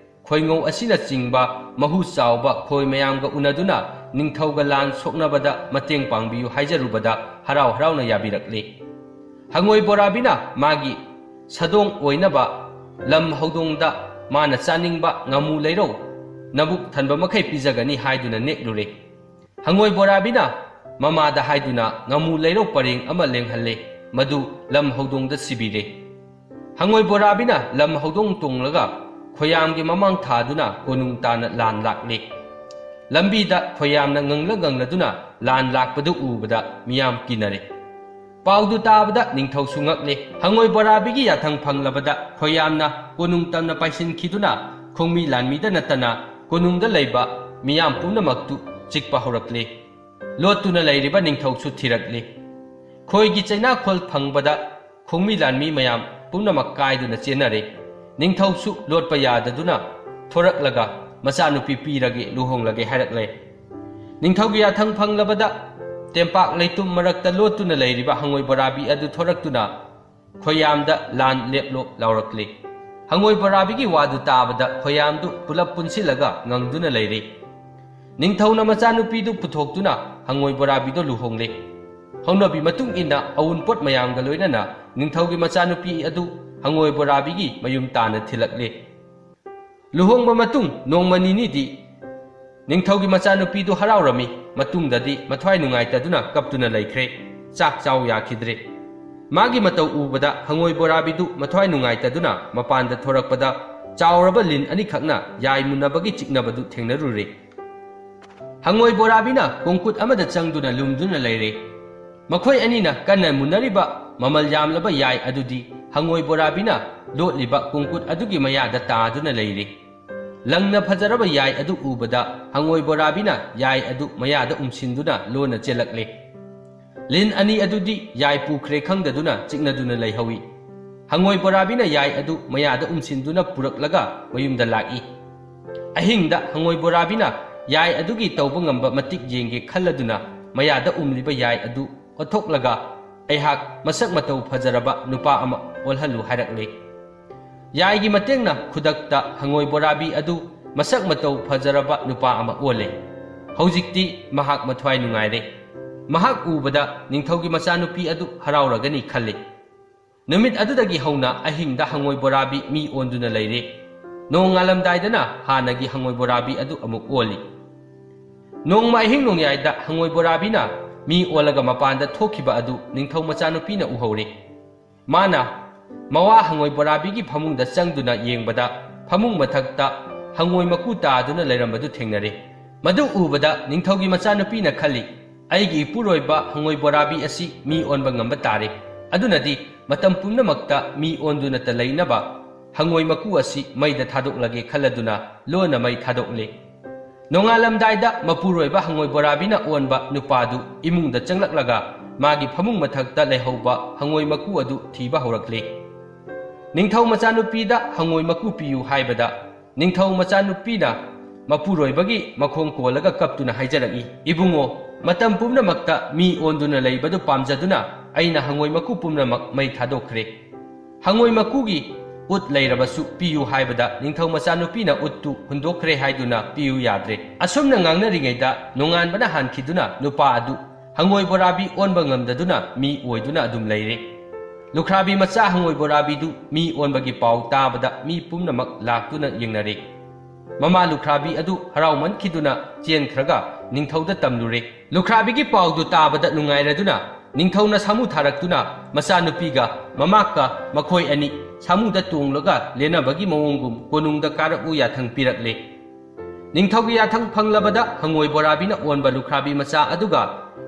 ꯈꯣꯏꯉꯧ ꯑꯁꯤꯅꯆꯤꯡꯕ ꯃꯍꯨ ꯆꯥꯎꯕ ꯈꯣꯏ ꯃꯌꯥꯝꯒ ꯎꯅꯗꯨꯅ ꯅꯤꯡꯊꯧꯒ ꯂꯥꯟ ꯁꯣꯛꯅꯕꯗ ꯃꯇꯦꯡ ꯄꯥꯡꯕꯤꯌꯨ ꯍꯥꯏꯖꯔꯨꯕꯗ ꯍꯔꯥꯎ ꯍꯔꯥꯎꯅ ꯌꯥꯕꯤꯔꯛꯂꯦ꯫ ꯍꯉꯣꯏ ꯕꯣꯔꯥꯕꯤꯅ ꯃꯥꯒꯤ ꯁꯥꯗꯣꯡ ꯑꯣꯏꯅꯕ ꯂꯝ ꯍꯧꯗꯣꯡꯗ ꯃꯥꯅ ꯆꯥꯅꯤꯡꯕ ꯉꯥꯃꯨ ꯂꯩꯔꯧ ꯅꯕꯨꯛ ꯊꯟꯕ ꯃꯈꯩ ꯄꯤꯖꯒꯅꯤ ꯍꯥꯏꯗꯨꯅ ꯅꯦꯛꯂꯨꯔꯦ꯫ ꯍꯉꯣꯏ ꯕꯣꯔꯥꯕꯤꯅ ꯃꯃꯥꯗ ꯍꯥꯏꯗꯨꯅ ꯉꯥꯃꯨ ꯂꯩꯔꯧ ꯄꯔꯦꯡ ꯑꯃ ꯂꯦꯡꯍꯜꯂꯦ, ꯃꯗꯨ ꯂꯝ ꯍꯧꯗꯣꯡꯗ ꯁꯤꯕꯤꯔꯦ꯫ ꯍꯉꯣꯏ ꯕꯣꯔꯥꯕꯤꯅ ꯂꯝ ꯍꯧꯗꯣꯡ ꯇꯣꯡꯂꯒ ꯈꯣꯌꯥꯝꯒꯤ ꯃꯃꯥꯡ ꯊꯥꯗꯨꯅ ꯀꯣꯅꯨꯡ ꯇꯥꯟꯅ ꯂꯥꯟ ꯂꯥꯛꯂꯦ꯫ ꯂꯝꯕꯤꯗ ꯈꯣꯌꯥꯝꯅ ꯉꯪꯂ ꯉꯪꯂꯗꯨꯅ ꯂꯥꯟ ꯂꯥꯛꯄꯗꯨ ꯎꯕꯗ ꯃꯤꯌꯥꯝ ꯀꯤꯅꯔꯦ꯫ ꯄꯥꯎꯗꯨ ꯇꯥꯕꯗ ꯅꯤꯡꯊꯧꯁꯨ ꯉꯛꯂꯦ꯫ ꯍꯉꯣꯏ ꯕꯣꯔꯥꯕꯤꯒꯤ ꯌꯥꯊꯪ ꯐꯪꯂꯕꯗ ꯈꯣꯌꯥꯝꯅ ꯀꯣꯅꯨꯡ ꯇꯝꯅ ꯄꯥꯏꯁꯤꯟꯈꯤꯗꯨꯅ ꯈꯣꯡꯃꯤ ꯂꯥꯟꯃꯤꯗ ꯅꯠꯇꯅ ꯀꯣꯅꯨꯡꯗ ꯂꯩꯕ ꯃꯤꯌꯥꯝ ꯄꯨꯝꯅꯃꯛꯇꯨ ꯆꯤꯛꯄ ꯍꯧꯔꯛꯂꯦ꯫ ꯂꯣꯠꯇꯨꯅ ꯂꯩꯔꯤꯕ ꯅꯤꯡꯊꯧꯁꯨ ꯊꯤꯔꯛꯂꯦ꯫ ꯈꯣꯏꯒꯤ ꯆꯩꯅꯥꯈꯣꯜ ꯐꯪꯕꯗ ꯈꯣꯡꯃꯤ ꯂꯥꯟꯃꯤ ꯃꯌꯥꯝ ꯄꯨꯝꯅꯃꯛ ꯀꯥꯏꯗꯨꯅ ꯆꯦꯟꯅꯔꯦ꯫ ꯅꯤꯡꯊꯧꯁꯨ ꯂꯣꯠꯄ ꯌꯥꯗꯗꯨꯅ ꯊꯣꯔꯛꯂꯒ ꯃꯆꯥꯅꯨꯄꯤ ꯄꯤꯔꯒꯦ, ꯂꯨꯍꯣꯡꯂꯒꯦ ꯍꯥꯏꯔꯛꯂꯦ꯫ ꯅꯤꯡꯊꯧꯒꯤ ꯌꯥꯊꯪ ꯐꯪꯂꯕꯗ ꯇꯦꯝꯄꯥꯛ ꯂꯩꯇꯨꯝ ꯃꯔꯛꯇ ꯂꯣꯠꯇꯨꯅ ꯂꯩꯔꯤꯕ ꯍꯉꯣꯏ ꯕꯣꯔꯥꯕꯤ ꯑꯗꯨ ꯊꯣꯔꯛꯇꯨꯅ ꯈꯣꯌꯥꯝꯗ ꯂꯥꯟ ꯂꯦꯞꯂꯣ ꯂꯥꯎꯔꯛꯂꯦ꯫ ꯍꯉꯣꯏ ꯕꯣꯔꯥꯕꯤꯒꯤ ꯋꯥꯗꯨ ꯇꯥꯕꯗ ꯈꯣꯌꯥꯝꯗꯨ ꯄꯨꯂꯞ ꯄꯨꯟꯁꯤꯜꯂꯒ ꯉꯪꯗꯨꯅ ꯂꯩꯔꯦ꯫ ꯅꯤꯡꯊꯧꯅ ꯃꯆꯥꯅꯨꯄꯤꯗꯨ ꯄꯨꯊꯣꯛꯇꯨꯅ ꯍꯉꯣꯏ ꯕꯣꯔꯥꯕꯤꯗꯣ ꯂꯨꯍꯣꯡꯂꯦ꯫ ꯍꯧꯅꯕꯤ ꯃꯇꯨꯡ ꯏꯟꯅ ꯑꯋꯨꯟꯄꯣꯠ ꯃꯌꯥꯝꯒ ꯂꯣꯏꯅꯅ ꯅꯤꯡꯊꯧꯒꯤ ꯃꯆꯥꯅꯨꯄꯤ ꯑꯗꯨ ꯍꯉꯣꯏ ꯕꯣꯔꯥꯕꯤꯒꯤ ꯃꯌꯨꯝ ꯇꯥꯟꯅ ꯊꯤꯜꯂꯛꯂꯦ꯫ ꯂꯨꯍꯣꯡꯕ ꯃꯇꯨꯡ ꯅꯣꯡꯃ ꯅꯤꯅꯤꯗꯤ ꯅꯤꯡꯊꯧꯒꯤ ꯃꯆꯥꯅꯨꯄꯤꯗꯨ ꯍꯔꯥꯎꯔꯝꯃꯤ꯫ ꯃꯇꯨꯡꯗꯗꯤ ꯃꯊ꯭ꯋꯥꯏ ꯅꯨꯡꯉꯥꯏꯇꯗꯨꯅ ꯀꯞꯇꯨꯅ ꯂꯩꯈ꯭ꯔꯦ꯫ ꯆꯥꯛ ꯆꯥꯎ ꯌꯥꯈꯤꯗ꯭ꯔꯦ꯫ ꯃꯥꯒꯤ ꯃꯇꯧ ꯎꯕꯗ ꯍꯉꯣꯏ ꯕꯣꯔꯥꯕꯤꯗꯨ ꯃꯊ꯭ꯋꯥꯏ ꯅꯨꯡꯉꯥꯏꯇꯗꯨꯅ ꯃꯄꯥꯟꯗ ꯊꯣꯔꯛꯄꯗ ꯆꯥꯎꯔꯕ ꯂꯤꯟ ꯑꯅꯤꯈꯛꯅ ꯌꯥꯏ ꯃꯨꯟꯅꯕꯒꯤ ꯆꯤꯛꯅꯕꯗꯨ ꯊꯦꯡꯅꯔꯨꯔꯦ꯫ ꯍꯉꯣꯏ ꯕꯣꯔꯥꯕꯤꯅ ꯀꯣꯡꯀꯨꯠ ꯑꯃꯗ ꯆꯪꯗꯨꯅ ꯂꯨꯝꯗꯨꯅ ꯂꯩꯔꯦ꯫ ꯃꯈꯣꯏ ꯑꯅꯤꯅ ꯀꯟꯅ ꯃꯨꯟꯅꯔꯤꯕ ꯃꯃꯜ ꯌꯥꯝꯂꯕ ꯌꯥꯏ ꯑꯗꯨꯗꯤ ꯍꯉꯣꯏ ꯕꯣꯔꯥꯕꯤꯅ ꯂꯣꯠꯂꯤꯕ ꯀꯣꯡꯀꯨꯠ ꯑꯗꯨꯒꯤ ꯃꯌꯥꯗ ꯇꯥꯗꯨꯅ ꯂꯩꯔꯦ꯫ ꯂꯪꯅ ꯐꯖꯔꯕ ꯌꯥꯏ ꯑꯗꯨ ꯎꯕꯗ ꯍꯉꯣꯏ ꯕꯣꯔꯥꯕꯤꯅ ꯌꯥꯏ ꯑꯗꯨ ꯃꯌꯥꯗ ꯎꯝꯁꯤꯟꯗꯨꯅ ꯂꯣꯟꯅ ꯆꯦꯜꯂꯛꯂꯦ꯫ ꯂꯤꯟ ꯑꯅꯤ ꯑꯗꯨꯗꯤ ꯌꯥꯏ ꯄꯨꯈ꯭ꯔꯦ ꯈꯪꯗꯗꯨꯅ ꯆꯤꯛꯅꯗꯨꯅ ꯂꯩꯍꯧꯏ꯫ ꯍꯉꯣꯏ ꯕꯣꯔꯥꯕꯤꯅ ꯌꯥꯏ ꯑꯗꯨ ꯃꯌꯥꯗ ꯎꯝꯁꯤꯟꯗꯨꯅ ꯄꯨꯔꯛꯂꯒ ꯃꯌꯨꯝꯗ ꯂꯥꯛꯏ꯫ ꯑꯍꯤꯡꯗ ꯍꯉꯣꯏ ꯕꯣꯔꯥꯕꯤꯅ ꯌꯥꯏ ꯑꯗꯨꯒꯤ ꯇꯧꯕ ꯉꯝꯕ ꯃꯇꯤꯛ ꯌꯦꯡꯒꯦ ꯈꯜꯂꯗꯨꯅ ꯃꯌꯥꯗ ꯎꯝꯂꯤꯕ ꯌꯥꯏ ꯑꯗꯨ ꯑꯣꯠꯊꯣꯛꯂꯒ, "ꯑꯩꯍꯥꯛ ꯃꯁꯛ ꯃꯇꯧ ꯐꯖꯔꯕ ꯅꯨꯄꯥ ꯑꯃ ꯑꯣꯜꯍꯜꯂꯨ" ꯍꯥꯏꯔꯛꯂꯦ꯫ ꯌꯥꯏꯒꯤ ꯃꯇꯦꯡꯅ ꯈꯨꯗꯛꯇ ꯍꯉꯣꯏ ꯕꯣꯔꯥꯕꯤ ꯑꯗꯨ ꯃꯁꯛ ꯃꯇꯧ ꯐꯖꯔꯕ ꯅꯨꯄꯥ ꯑꯃ ꯑꯣꯜꯂꯦ꯫ ꯍꯧꯖꯤꯛꯇꯤ ꯃꯍꯥꯛ ꯃꯊ꯭ꯋꯥꯏ ꯅꯨꯡꯉꯥꯏꯔꯦ꯫ ꯃꯍꯥꯛ ꯎꯕꯗ ꯅꯤꯡꯊꯧꯒꯤ ꯃꯆꯥꯅꯨꯄꯤ ꯑꯗꯨ ꯍꯔꯥꯎꯔꯒꯅꯤ ꯈꯜꯂꯤ꯫ ꯅꯨꯃꯤꯠ ꯑꯗꯨꯗꯒꯤ ꯍꯧꯅ ꯑꯍꯤꯡꯗ ꯍꯪꯉꯣꯏ ꯕꯣꯔꯥꯕꯤ ꯃꯤ ꯑꯣꯟꯗꯨꯅ ꯂꯩꯔꯦ꯫ ꯅꯣꯡꯉꯥꯜꯂꯝꯗꯥꯏꯗꯅ ꯍꯥꯟꯅꯒꯤ ꯍꯪꯉꯣꯏ ꯕꯣꯔꯥꯕꯤ ꯑꯗꯨ ꯑꯃꯨꯛ ꯑꯣꯜꯂꯤ꯫ ꯅꯣꯡꯃ ꯑꯍꯤꯡ ꯅꯣꯡꯌꯥꯏꯗ ꯍꯪꯉꯣꯏ ꯕꯣꯔꯥꯕꯤꯅ ꯃꯤ ꯑꯣꯜꯂꯒ ꯃꯄꯥꯟꯗ ꯊꯣꯛꯈꯤꯕ ꯑꯗꯨ ꯅꯤꯡꯊꯧ ꯃꯆꯥꯅꯨꯄꯤꯅ ꯎꯍꯧꯔꯦ꯫ ꯃꯥꯅ ꯃꯋꯥ ꯍꯪꯉꯣꯏ ꯕꯣꯔꯥꯕꯤꯒꯤ ꯐꯃꯨꯡꯗ ꯆꯪꯗꯨꯅ ꯌꯦꯡꯕꯗ, ꯐꯃꯨꯡ ꯃꯊꯛꯇ ꯍꯪꯉꯣꯏ ꯃꯀꯨ ꯇꯥꯗꯨꯅ ꯂꯩꯔꯝꯕꯗꯨ ꯊꯦꯡꯅꯔꯦ꯫ ꯃꯗꯨ ꯎꯕꯗ ꯅꯤꯡꯊꯧꯒꯤ ꯃꯆꯥꯅꯨꯄꯤꯅ ꯈꯜꯂꯤ, "ꯑꯩꯒꯤ ꯏꯄꯨꯔꯣꯏꯕ ꯍꯪꯉꯣꯏ ꯕꯣꯔꯥꯕꯤ ꯑꯁꯤ ꯃꯤ ꯑꯣꯟꯕ ꯉꯝꯕ ꯇꯥꯔꯦ꯫ ꯑꯗꯨꯅꯗꯤ ꯃꯇꯝ ꯄꯨꯝꯅꯃꯛꯇ ꯃꯤ ꯑꯣꯟꯗꯨꯅꯇ ꯂꯩꯅꯕ ꯍꯪꯉꯣꯏ ꯃꯀꯨ ꯑꯁꯤ ꯃꯩꯗ ꯊꯥꯗꯣꯛꯂꯒꯦ" ꯈꯜꯂꯗꯨꯅ ꯂꯣꯟꯅ ꯃꯩ ꯊꯥꯗꯣꯛꯂꯦ꯫ ꯅꯣꯡꯉꯥꯜꯂꯝꯗꯥꯏꯗ ꯃꯄꯨꯔꯣꯏꯕ ꯍꯪꯉꯣꯏ ꯕꯣꯔꯥꯕꯤꯅ ꯑꯣꯟꯕ ꯅꯨꯄꯥꯗꯨ ꯏꯃꯨꯡꯗ ꯆꯪꯂꯛꯂꯒ ꯃꯥꯒꯤ ꯐꯃꯨꯡ ꯃꯊꯛꯇ ꯂꯩꯍꯧꯕ ꯍꯪꯉꯣꯏ ꯃꯀꯨ ꯑꯗꯨ ꯊꯤꯕ ꯍꯧꯔꯛꯂꯦ꯫ ꯅꯤꯡꯊꯧ ꯃꯆꯥꯅꯨꯄꯤꯗ ꯍꯪꯉꯣꯏ ꯃꯀꯨ ꯄꯤꯌꯨ ꯍꯥꯏꯕꯗ, ꯅꯤꯡꯊꯧ ꯃꯆꯥꯅꯨꯄꯤꯅ ꯃꯄꯨꯔꯣꯏꯕꯒꯤ ꯃꯈꯣꯡ ꯀꯣꯜꯂꯒ ꯀꯞꯇꯨꯅ ꯍꯥꯏꯖꯔꯛꯏ, "ꯏꯕꯨꯡꯉꯣ, ꯃꯇꯝ ꯄꯨꯝꯅꯃꯛꯇ ꯃꯤ ꯑꯣꯟꯗꯨꯅ ꯂꯩꯕꯗꯨ ꯄꯥꯝꯖꯗꯨꯅ ꯑꯩꯅ ꯍꯪꯉꯣꯏ ꯃꯀꯨ ꯄꯨꯝꯅꯃꯛ ꯃꯩ ꯊꯥꯗꯣꯛꯈ꯭ꯔꯦ꯫ ꯍꯪꯉꯣꯏ ꯃꯀꯨꯒꯤ ꯎꯠ ꯂꯩꯔꯕꯁꯨ ꯄꯤꯌꯨ" ꯍꯥꯏꯕꯗ ꯅꯤꯡꯊꯧ ꯃꯆꯥꯅꯨꯄꯤꯅ ꯎꯠꯇꯨ ꯍꯨꯟꯗꯣꯛꯈ꯭ꯔꯦ ꯍꯥꯏꯗꯨꯅ ꯄꯤꯌꯨ ꯌꯥꯗ꯭ꯔꯦ꯫ ꯑꯁꯨꯝꯅ ꯉꯥꯡꯅꯔꯤꯉꯩꯗ ꯅꯣꯡꯉꯥꯟꯕꯅ ꯍꯥꯟꯈꯤꯗꯨꯅ ꯅꯨꯄꯥ ꯑꯗꯨ ꯍꯪꯉꯣꯏ ꯕꯣꯔꯥꯕꯤ ꯑꯣꯟꯕ ꯉꯝꯗꯗꯨꯅ ꯃꯤ ꯑꯣꯏꯗꯨꯅ ꯑꯗꯨꯝ ꯂꯩꯔꯦ꯫ ꯂꯨꯈ꯭ꯔꯥꯕꯤ ꯃꯆꯥ ꯍꯪꯉꯣꯏ ꯕꯣꯔꯥꯕꯤꯗꯨ ꯃꯤ ꯑꯣꯟꯕꯒꯤ ꯄꯥꯎ ꯇꯥꯕꯗ ꯃꯤ ꯄꯨꯝꯅꯃꯛ ꯂꯥꯛꯇꯨꯅ ꯌꯦꯡꯅꯔꯦ꯫ ꯃꯃꯥ ꯂꯨꯈ꯭ꯔꯥꯕꯤ ꯑꯗꯨ ꯍꯔꯥꯎꯃꯟꯈꯤꯗꯨꯅ ꯆꯦꯟꯈ꯭ꯔꯒ ꯅꯤꯡꯊꯧꯗ ꯇꯝꯂꯨꯔꯦ꯫ ꯂꯨꯈ꯭ꯔꯥꯕꯤꯒꯤ ꯄꯥꯎꯗꯨ ꯇꯥꯕꯗ ꯅꯨꯡꯉꯥꯏꯔꯗꯨꯅ ꯅꯤꯡꯊꯧꯅ ꯁꯥꯃꯨ ꯊꯥꯔꯛꯇꯨꯅ ꯃꯆꯥꯅꯨꯄꯤꯒ ꯃꯃꯥꯛꯀ ꯃꯈꯣꯏ ꯑꯅꯤ ꯁꯥꯃꯨꯗ ꯇꯣꯡꯂꯒ ꯂꯦꯟꯅꯕꯒꯤ ꯃꯑꯣꯡꯒꯨꯝ ꯀꯣꯅꯨꯡꯗ ꯀꯥꯔꯛꯎ ꯌꯥꯊꯪ ꯄꯤꯔꯛꯂꯦ꯫ ꯅꯤꯡꯊꯧꯒꯤ ꯌꯥꯊꯪ ꯐꯪꯂꯕꯗ ꯍꯪꯉꯣꯏ ꯕꯣꯔꯥꯕꯤꯅ ꯑꯣꯟꯕ ꯂꯨꯈ꯭ꯔꯥꯕꯤ ꯃꯆꯥ ꯑꯗꯨꯒ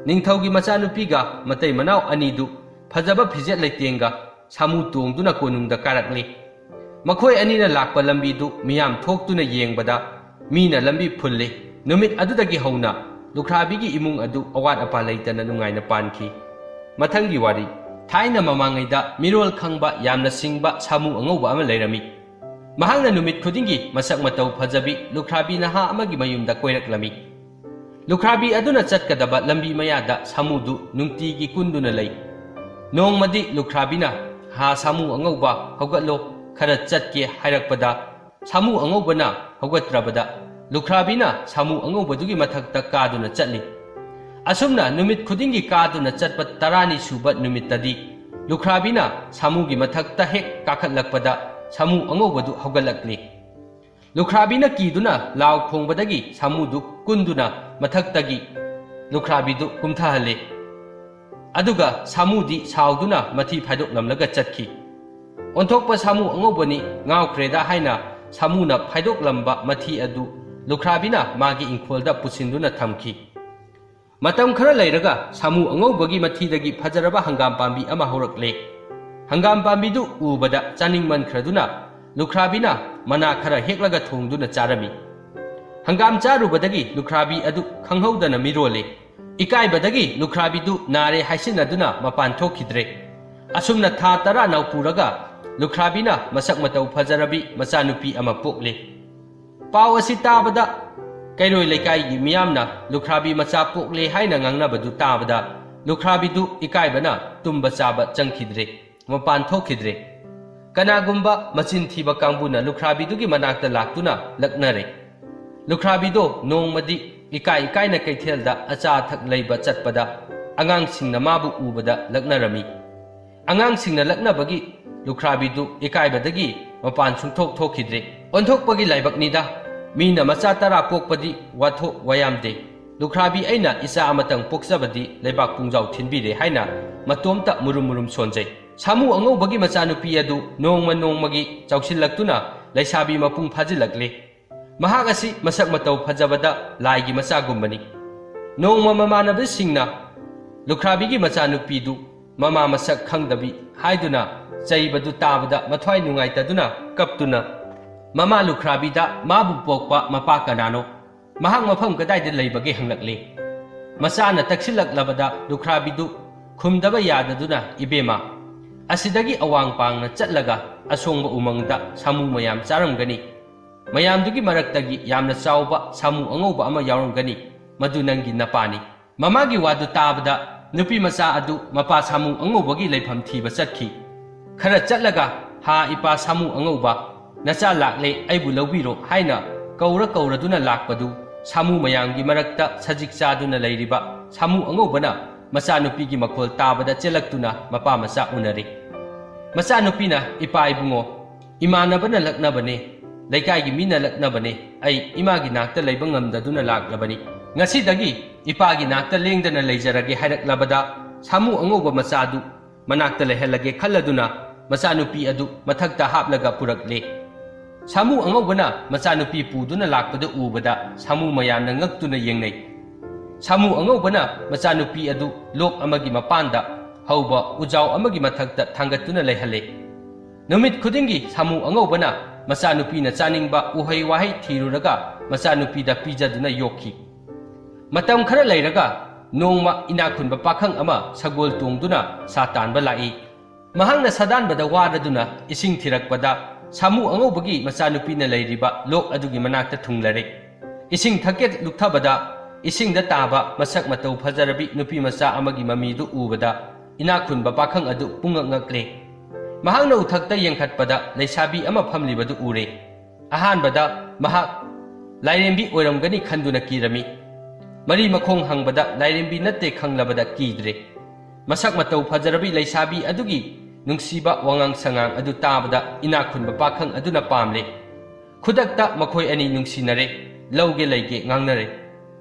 ꯅꯤꯡꯊꯧꯒꯤ ꯃꯆꯥꯅꯨꯄꯤꯒ ꯃꯇꯩ ꯃꯅꯥꯎ ꯑꯅꯤꯗꯨ ꯐꯖꯕ ꯐꯤꯖꯦꯠ ꯂꯩꯇꯦꯡꯒ ꯁꯥꯃꯨ ꯇꯣꯡꯗꯨꯅ ꯀꯣꯅꯨꯡꯗ ꯀꯥꯔꯛꯂꯤ꯫ ꯃꯈꯣꯏ ꯑꯅꯤꯅ ꯂꯥꯛꯄ ꯂꯝꯕꯤꯗꯨ ꯃꯤꯌꯥꯝ ꯊꯣꯛꯇꯨꯅ ꯌꯦꯡꯕꯗ ꯃꯤꯅ ꯂꯝꯕꯤ ꯐꯨꯜꯂꯤ꯫ ꯅꯨꯃꯤꯠ ꯑꯗꯨꯗꯒꯤ ꯍꯧꯅ ꯂꯨꯈ꯭ꯔꯥꯕꯤꯒꯤ ꯏꯃꯨꯡ ꯑꯗꯨ ꯑꯋꯥꯠ ꯑꯄꯥ ꯂꯩꯇꯅ ꯅꯨꯡꯉꯥꯏꯅ ꯄꯥꯟꯈꯤ꯫ ꯃꯊꯪꯒꯤ ꯋꯥꯔꯤ꯫ ꯊꯥꯏꯅ ꯃꯃꯥꯡꯉꯩꯗ ꯃꯤꯔꯣꯜ ꯈꯪꯕ ꯌꯥꯝꯅ ꯁꯤꯡꯕ ꯁꯥꯃꯨ ꯑꯉꯧꯕ ꯑꯃ ꯂꯩꯔꯝꯃꯤ꯫ ꯃꯍꯥꯛꯅ ꯅꯨꯃꯤꯠ ꯈꯨꯗꯤꯡꯒꯤ ꯃꯁꯛ ꯃꯇꯧ ꯐꯖꯕꯤ ꯂꯨꯈ꯭ꯔꯥꯕꯤ ꯅꯍꯥ ꯑꯃꯒꯤ ꯃꯌꯨꯝꯗ ꯀꯣꯏꯔꯛꯂꯝꯃꯤ꯫ ꯂꯨꯈ꯭ꯔꯥꯕꯤ ꯑꯗꯨꯅ ꯆꯠꯀꯗꯕ ꯂꯝꯕꯤ ꯃꯌꯥꯗ ꯁꯥꯃꯨꯗꯨ ꯅꯨꯡꯇꯤꯒꯤ ꯀꯨꯟꯗꯨꯅ ꯂꯩ꯫ ꯅꯣꯡꯃꯗꯤ ꯂꯨꯈ꯭ꯔꯥꯕꯤꯅ, "ꯍꯥ ꯁꯥꯃꯨ ꯑꯉꯧꯕ, ꯍꯧꯒꯠꯂꯣ, ꯈꯔ ꯆꯠꯀꯦ" ꯍꯥꯏꯔꯛꯄꯗ, ꯁꯥꯃꯨ ꯑꯉꯧꯕꯅ ꯍꯧꯒꯠꯇ꯭ꯔꯕꯗ, ꯂꯨꯈ꯭ꯔꯥꯕꯤꯅ ꯁꯥꯃꯨ ꯑꯉꯧꯕꯗꯨꯒꯤ ꯃꯊꯛꯇ ꯀꯥꯗꯨꯅ ꯆꯠꯂꯤ꯫ ꯑꯁꯨꯝꯅ ꯅꯨꯃꯤꯠ ꯈꯨꯗꯤꯡꯒꯤ ꯀꯥꯗꯨꯅ ꯆꯠꯄ ꯇꯔꯥꯅꯤ ꯁꯨꯕ ꯅꯨꯃꯤꯠꯇꯗꯤ ꯂꯨꯈ꯭ꯔꯥꯕꯤꯅ ꯁꯥꯃꯨꯒꯤ ꯃꯊꯛꯇ ꯍꯦꯛ ꯀꯥꯈꯠꯂꯛꯄꯗ ꯁꯥꯃꯨ ꯑꯉꯧꯕꯗꯨ ꯍꯧꯒꯠꯂꯛꯂꯤ꯫ ꯂꯨꯈ꯭ꯔꯥꯕꯤꯅ ꯀꯤꯗꯨꯅ ꯂꯥꯎ ꯈꯣꯡꯕꯗꯒꯤ ꯁꯥꯃꯨꯗꯨ ꯀꯨꯟꯗꯨꯅ ꯃꯊꯛꯇꯒꯤ ꯂꯨꯈ꯭ꯔꯥꯕꯤꯗꯨ ꯀꯨꯝꯊꯍꯜꯂꯦ꯫ ꯑꯗꯨꯒ ꯁꯥꯃꯨꯗꯤ ꯁꯥꯎꯗꯨꯅ ꯃꯊꯤ ꯐꯥꯏꯗꯣꯛꯂꯝꯂꯒ ꯆꯠꯈꯤ꯫ ꯑꯣꯟꯊꯣꯛꯄ ꯁꯥꯃꯨ ꯑꯉꯧꯕꯅꯤ, ꯉꯥꯎꯈ꯭ꯔꯦꯗ ꯍꯥꯏꯅ ꯁꯥꯃꯨꯅ ꯐꯥꯏꯗꯣꯛꯂꯝꯕ ꯃꯊꯤ ꯑꯗꯨ ꯂꯨꯈ꯭ꯔꯥꯕꯤꯅ ꯃꯥꯒꯤ ꯏꯪꯈꯣꯜꯗ ꯄꯨꯁꯤꯟꯗꯨꯅ ꯊꯝꯈꯤ꯫ ꯃꯇꯝ ꯈꯔ ꯂꯩꯔꯒ ꯁꯥꯃꯨ ꯑꯉꯧꯕꯒꯤ ꯃꯊꯤꯗꯒꯤ ꯐꯖꯔꯕ ꯍꯪꯒꯥꯝ ꯄꯥꯝꯕꯤ ꯑꯃ ꯍꯧꯔꯛꯂꯦ꯫ ꯍꯪꯒꯥꯝ ꯄꯥꯝꯕꯤꯗꯨ ꯎꯕꯗ ꯆꯥꯅꯤꯡꯃꯟꯈ꯭ꯔꯗꯨꯅ ꯂꯨꯈ꯭ꯔꯥꯕꯤꯅ ꯃꯅꯥ ꯈꯔ ꯍꯦꯛꯂꯒ ꯊꯣꯡꯗꯨꯅ ꯆꯥꯔꯝꯃꯤ꯫ ꯍꯪꯒꯥꯝ ꯆꯥꯔꯨꯕꯗꯒꯤ ꯂꯨꯈ꯭ꯔꯥꯕꯤ ꯑꯗꯨ ꯈꯪꯍꯧꯗꯅ ꯃꯤꯔꯣꯜꯂꯦ꯫ ꯏꯀꯥꯏꯕꯗꯒꯤ ꯂꯨꯈ꯭ꯔꯥꯕꯤꯗꯨ ꯅꯥꯔꯦ ꯍꯥꯏꯁꯤꯟꯅꯗꯨꯅ ꯃꯄꯥꯟ ꯊꯣꯛꯈꯤꯗ꯭ꯔꯦ꯫ ꯑꯁꯨꯝꯅ ꯊꯥ ꯇꯔꯥ ꯅꯧꯄꯨꯔꯒ ꯂꯨꯈ꯭ꯔꯥꯕꯤꯅ ꯃꯁꯛ ꯃꯇꯧ ꯐꯖꯔꯕꯤ ꯃꯆꯥꯅꯨꯄꯤ ꯑꯃ ꯄꯣꯛꯂꯦ꯫ ꯄꯥꯎ ꯑꯁꯤ ꯇꯥꯕꯗ ꯀꯩꯔꯣꯏ ꯂꯩꯀꯥꯏꯒꯤ ꯃꯤꯌꯥꯝꯅ ꯂꯨꯈ꯭ꯔꯥꯕꯤ ꯃꯆꯥ ꯄꯣꯛꯂꯦ ꯍꯥꯏꯅ ꯉꯥꯡꯅꯕꯗꯨ ꯇꯥꯕꯗ ꯂꯨꯈ꯭ꯔꯥꯕꯤꯗꯨ ꯏꯀꯥꯏꯕꯅ ꯇꯨꯝꯕ ꯆꯥꯕ ꯆꯪꯈꯤꯗ꯭ꯔꯦ, ꯃꯄꯥꯟ ꯊꯣꯛꯈꯤꯗ꯭ꯔꯦ꯫ ꯀꯅꯥꯒꯨꯝꯕ ꯃꯆꯤꯟ ꯊꯤꯕ ꯀꯥꯡꯕꯨꯅ ꯂꯨꯈ꯭ꯔꯥꯕꯤꯗꯨꯒꯤ ꯃꯅꯥꯛꯇ ꯂꯥꯛꯇꯨꯅ ꯂꯛꯅꯔꯦ꯫ ꯂꯨꯈ꯭ꯔꯥꯕꯤꯗꯣ ꯅꯣꯡꯃꯗꯤ ꯏꯀꯥꯏ ꯏꯀꯥꯏꯅ ꯀꯩꯊꯦꯜꯗ ꯑꯆꯥ ꯑꯊꯛ ꯂꯩꯕ ꯆꯠꯄꯗ ꯑꯉꯥꯡꯁꯤꯡꯅ ꯃꯥꯕꯨ ꯎꯕꯗ ꯂꯛꯅꯔꯝꯃꯤ꯫ ꯑꯉꯥꯡꯁꯤꯡꯅ ꯂꯛꯅꯕꯒꯤ ꯂꯨꯈ꯭ꯔꯥꯕꯤꯗꯨ ꯏꯀꯥꯏꯕꯗꯒꯤ ꯃꯄꯥꯟ ꯁꯨꯡꯊꯣꯛ ꯊꯣꯛꯈꯤꯗ꯭ꯔꯦ꯫ ꯑꯣꯟꯊꯣꯛꯄꯒꯤ ꯂꯥꯏꯕꯛꯅꯤꯗ, ꯃꯤꯅ ꯃꯆꯥ ꯇꯔꯥ ꯄꯣꯛꯄꯗꯤ ꯋꯥꯊꯣꯛ ꯋꯥꯌꯥꯝꯗꯦ꯫ ꯂꯨꯈ꯭ꯔꯥꯕꯤ ꯑꯩꯅ ꯏꯆꯥ ꯑꯃꯇꯪ ꯄꯣꯛꯆꯕꯗꯤ ꯂꯩꯕꯥꯛ ꯄꯨꯡꯖꯥꯎ ꯊꯤꯟꯕꯤꯔꯦ ꯍꯥꯏꯅ ꯃꯇꯣꯝꯇ ꯃꯨꯔꯨꯝ ꯃꯨꯔꯨꯝ ꯁꯣꯟꯖꯩ꯫ ꯁꯥꯃꯨ ꯑꯉꯧꯕꯒꯤ ꯃꯆꯥꯅꯨꯄꯤ ꯑꯗꯨ ꯅꯣꯡꯃ ꯅꯣꯡꯃꯒꯤ ꯆꯥꯎꯁꯤꯜꯂꯛꯇꯨꯅ ꯂꯩꯁꯥꯕꯤ ꯃꯄꯨꯡ ꯐꯥꯖꯤꯜꯂꯛꯂꯦ꯫ ꯃꯍꯥꯛ ꯑꯁꯤ ꯃꯁꯛ ꯃꯇꯧ ꯐꯖꯕꯗ ꯂꯥꯏꯒꯤ ꯃꯆꯥꯒꯨꯝꯕꯅꯤ꯫ ꯅꯣꯡꯃ ꯃꯃꯥꯟꯅꯕꯁꯤꯡꯅ ꯂꯨꯈ꯭ꯔꯥꯕꯤꯒꯤ ꯃꯆꯥꯅꯨꯄꯤꯗꯨ ꯃꯃꯥ ꯃꯁꯛ ꯈꯪꯗꯕꯤ ꯍꯥꯏꯗꯨꯅ ꯆꯩꯕꯗꯨ ꯇꯥꯕꯗ ꯃꯊ꯭ꯋꯥꯏ ꯅꯨꯡꯉꯥꯏꯇꯗꯨꯅ ꯀꯞꯇꯨꯅ ꯃꯃꯥ ꯂꯨꯈ꯭ꯔꯥꯕꯤꯗ ꯃꯥꯕꯨ ꯄꯣꯛꯄ ꯃꯄꯥ ꯀꯅꯥꯅꯣ, ꯃꯍꯥꯛ ꯃꯐꯝ ꯀꯗꯥꯏꯗ ꯂꯩꯕꯒꯦ ꯍꯪꯂꯛꯂꯦ꯫ ꯃꯆꯥꯅ ꯇꯛꯁꯤꯜꯂꯛꯂꯕꯗ ꯂꯨꯈ꯭ꯔꯥꯕꯤꯗꯨ ꯈꯨꯝꯗꯕ ꯌꯥꯗꯗꯨꯅ, "ꯏꯕꯦꯝꯃ, ꯑꯁꯤꯗꯒꯤ ꯑꯋꯥꯡ ꯄꯥꯡꯅ ꯆꯠꯂꯒ ꯑꯁꯣꯡꯕ ꯎꯃꯪꯗ ꯁꯥꯃꯨ ꯃꯌꯥꯝ ꯆꯥꯔꯝꯒꯅꯤ꯫ ꯃꯌꯥꯝꯗꯨꯒꯤ ꯃꯔꯛꯇꯒꯤ ꯌꯥꯝꯅ ꯆꯥꯎꯕ ꯁꯥꯃꯨ ꯑꯉꯧꯕ ꯑꯃ ꯌꯥꯎꯔꯝꯒꯅꯤ, ꯃꯗꯨ ꯅꯪꯒꯤ ꯅꯄꯥꯅꯤ꯫" ꯃꯃꯥꯒꯤ ꯋꯥꯗꯨ ꯇꯥꯕꯗ ꯅꯨꯄꯤ ꯃꯆꯥ ꯑꯗꯨ ꯃꯄꯥ ꯁꯥꯃꯨ ꯑꯉꯧꯕꯒꯤ ꯂꯩꯐꯝ ꯊꯤꯕ ꯆꯠꯈꯤ꯫ ꯈꯔ ꯆꯠꯂꯒ, "ꯍꯥ, ꯏꯄꯥ ꯁꯥꯃꯨ ꯑꯉꯧꯕ, ꯅꯆꯥ ꯂꯥꯛꯂꯦ, ꯑꯩꯕꯨ ꯂꯧꯕꯤꯔꯣ" ꯍꯥꯏꯅ ꯀꯧꯔ ꯀꯧꯔꯗꯨꯅ ꯂꯥꯛꯄꯗꯨ ꯁꯥꯃꯨ ꯃꯌꯥꯝꯒꯤ ꯃꯔꯛꯇ ꯁꯖꯤꯛ ꯆꯥꯗꯨꯅ ꯂꯩꯔꯤꯕ ꯁꯥꯃꯨ ꯑꯉꯧꯕꯅ ꯃꯆꯥꯅꯨꯄꯤꯒꯤ ꯃꯈꯣꯜ ꯇꯥꯕꯗ ꯆꯦꯜꯂꯛꯇꯨꯅ ꯃꯄꯥ ꯃꯆꯥ ꯎꯅꯔꯦ꯫ ꯃꯆꯥꯅꯨꯄꯤꯅ, "ꯏꯄꯥ ꯏꯕꯨꯡꯉꯣ, ꯏꯃꯥꯟꯅꯕꯅ ꯂꯛꯅꯕꯅꯦ, ꯂꯩꯀꯥꯏꯒꯤ ꯃꯤꯅ ꯂꯛꯅꯕꯅꯦ, ꯑꯩ ꯏꯃꯥꯒꯤ ꯅꯥꯛꯇ ꯂꯩꯕ ꯉꯝꯗꯗꯨꯅ ꯂꯥꯛꯂꯕꯅꯤ꯫ ꯉꯁꯤꯗꯒꯤ ꯏꯄꯥꯒꯤ ꯅꯥꯛꯇ ꯂꯦꯡꯗꯅ ꯂꯩꯖꯔꯒꯦ" ꯍꯥꯏꯔꯛꯂꯕꯗ, ꯁꯥꯃꯨ ꯑꯉꯧꯕ ꯃꯆꯥꯗꯨ ꯃꯅꯥꯛꯇ ꯂꯩꯍꯜꯂꯒꯦ ꯈꯜꯂꯗꯨꯅ ꯃꯆꯥꯅꯨꯄꯤ ꯑꯗꯨ ꯃꯊꯛꯇ ꯍꯥꯞꯂꯒ ꯄꯨꯔꯛꯂꯦ꯫ ꯁꯥꯃꯨ ꯑꯉꯧꯕꯅ ꯃꯆꯥꯅꯨꯄꯤ ꯄꯨꯗꯨꯅ ꯂꯥꯛꯄꯗ ꯎꯕꯗ ꯁꯥꯃꯨ ꯃꯌꯥꯝꯅ ꯉꯛꯇꯨꯅ ꯌꯦꯡꯅꯩ꯫ ꯁꯥꯃꯨ ꯑꯉꯧꯕꯅ ꯃꯆꯥꯅꯨꯄꯤ ꯑꯗꯨ ꯂꯣꯛ ꯑꯃꯒꯤ ꯃꯄꯥꯟꯗ ꯍꯧꯕ ꯎꯖꯥꯎ ꯑꯃꯒꯤ ꯃꯊꯛꯇ ꯊꯥꯡꯒꯠꯇꯨꯅ ꯂꯩꯍꯜꯂꯦ꯫ ꯅꯨꯃꯤꯠ ꯈꯨꯗꯤꯡꯒꯤ ꯁꯥꯃꯨ ꯑꯉꯧꯕꯅ ꯃꯆꯥꯅꯨꯄꯤꯅ ꯆꯥꯅꯤꯡꯕ ꯎꯍꯩ ꯋꯥꯍꯩ ꯊꯤꯔꯨꯔꯒ ꯃꯆꯥꯅꯨꯄꯤꯗ ꯄꯤꯖꯗꯨꯅ ꯌꯣꯛꯈꯤ꯫ ꯃꯇꯝ ꯈꯔ ꯂꯩꯔꯒ ꯅꯣꯡꯃ ꯏꯅꯥꯛ ꯈꯨꯟꯕ ꯄꯥꯈꯪ ꯑꯃ ꯁꯒꯣꯜ ꯇꯣꯡꯗꯨꯅ ꯁꯥ ꯇꯥꯟꯕ ꯂꯥꯛꯏ꯫ ꯃꯍꯥꯛꯅ ꯁꯥꯗꯥꯟꯕꯗ ꯋꯥꯔꯗꯨꯅ ꯏꯁꯤꯡ ꯊꯤꯔꯛꯄꯗ ꯁꯥꯃꯨ ꯑꯉꯧꯕꯒꯤ ꯃꯆꯥꯅꯨꯄꯤꯅ ꯂꯩꯔꯤꯕ ꯂꯣꯛ ꯑꯗꯨꯒꯤ ꯃꯅꯥꯛꯇ ꯊꯨꯡꯂꯔꯦ꯫ ꯏꯁꯤꯡ ꯊꯛꯀꯦ ꯂꯨꯞꯊꯕꯗ ꯏꯁꯤꯡꯗ ꯇꯥꯕ ꯃꯁꯛ ꯃꯇꯧ ꯐꯖꯔꯕꯤ ꯅꯨꯄꯤ ꯃꯆꯥ ꯑꯃꯒꯤ ꯃꯃꯤꯗꯨ ꯎꯕꯗ ꯏꯅꯥꯛ ꯈꯨꯟꯕ ꯄꯥꯈꯪ ꯑꯗꯨ ꯄꯨꯡꯉꯛ ꯉꯛꯂꯦ꯫ ꯃꯍꯥꯛꯅ ꯎꯊꯛꯇ ꯌꯦꯡꯈꯠꯄꯗ ꯂꯩꯁꯥꯕꯤ ꯑꯃ ꯐꯝꯂꯤꯕꯗꯨ ꯎꯔꯦ꯫ ꯑꯍꯥꯟꯕꯗ ꯃꯍꯥꯛ ꯂꯥꯏꯔꯦꯝꯕꯤ ꯑꯣꯏꯔꯝꯒꯅꯤ ꯈꯟꯗꯨꯅ ꯀꯤꯔꯝꯃꯤ꯫ ꯃꯔꯤ ꯃꯈꯣꯡ ꯍꯪꯕꯗ ꯂꯥꯏꯔꯦꯝꯕꯤ ꯅꯠꯇꯦ ꯈꯪꯂꯕꯗ ꯀꯤꯗ꯭ꯔꯦ꯫ ꯃꯁꯛ ꯃꯇꯧ ꯐꯖꯔꯕꯤ ꯂꯩꯁꯥꯕꯤ ꯑꯗꯨꯒꯤ ꯅꯨꯡꯁꯤꯕ ꯋꯥꯉꯥꯡ ꯁꯉꯥꯡ ꯑꯗꯨ ꯇꯥꯕꯗ ꯏꯅꯥꯛ ꯈꯨꯟꯕ ꯄꯥꯈꯪ ꯑꯗꯨꯅ ꯄꯥꯝꯂꯦ꯫ ꯈꯨꯗꯛꯇ ꯃꯈꯣꯏ ꯑꯅꯤ ꯅꯨꯡꯁꯤꯅꯔꯦ, ꯂꯧꯒꯦ ꯂꯩꯒꯦ ꯉꯥꯡꯅꯔꯦ꯫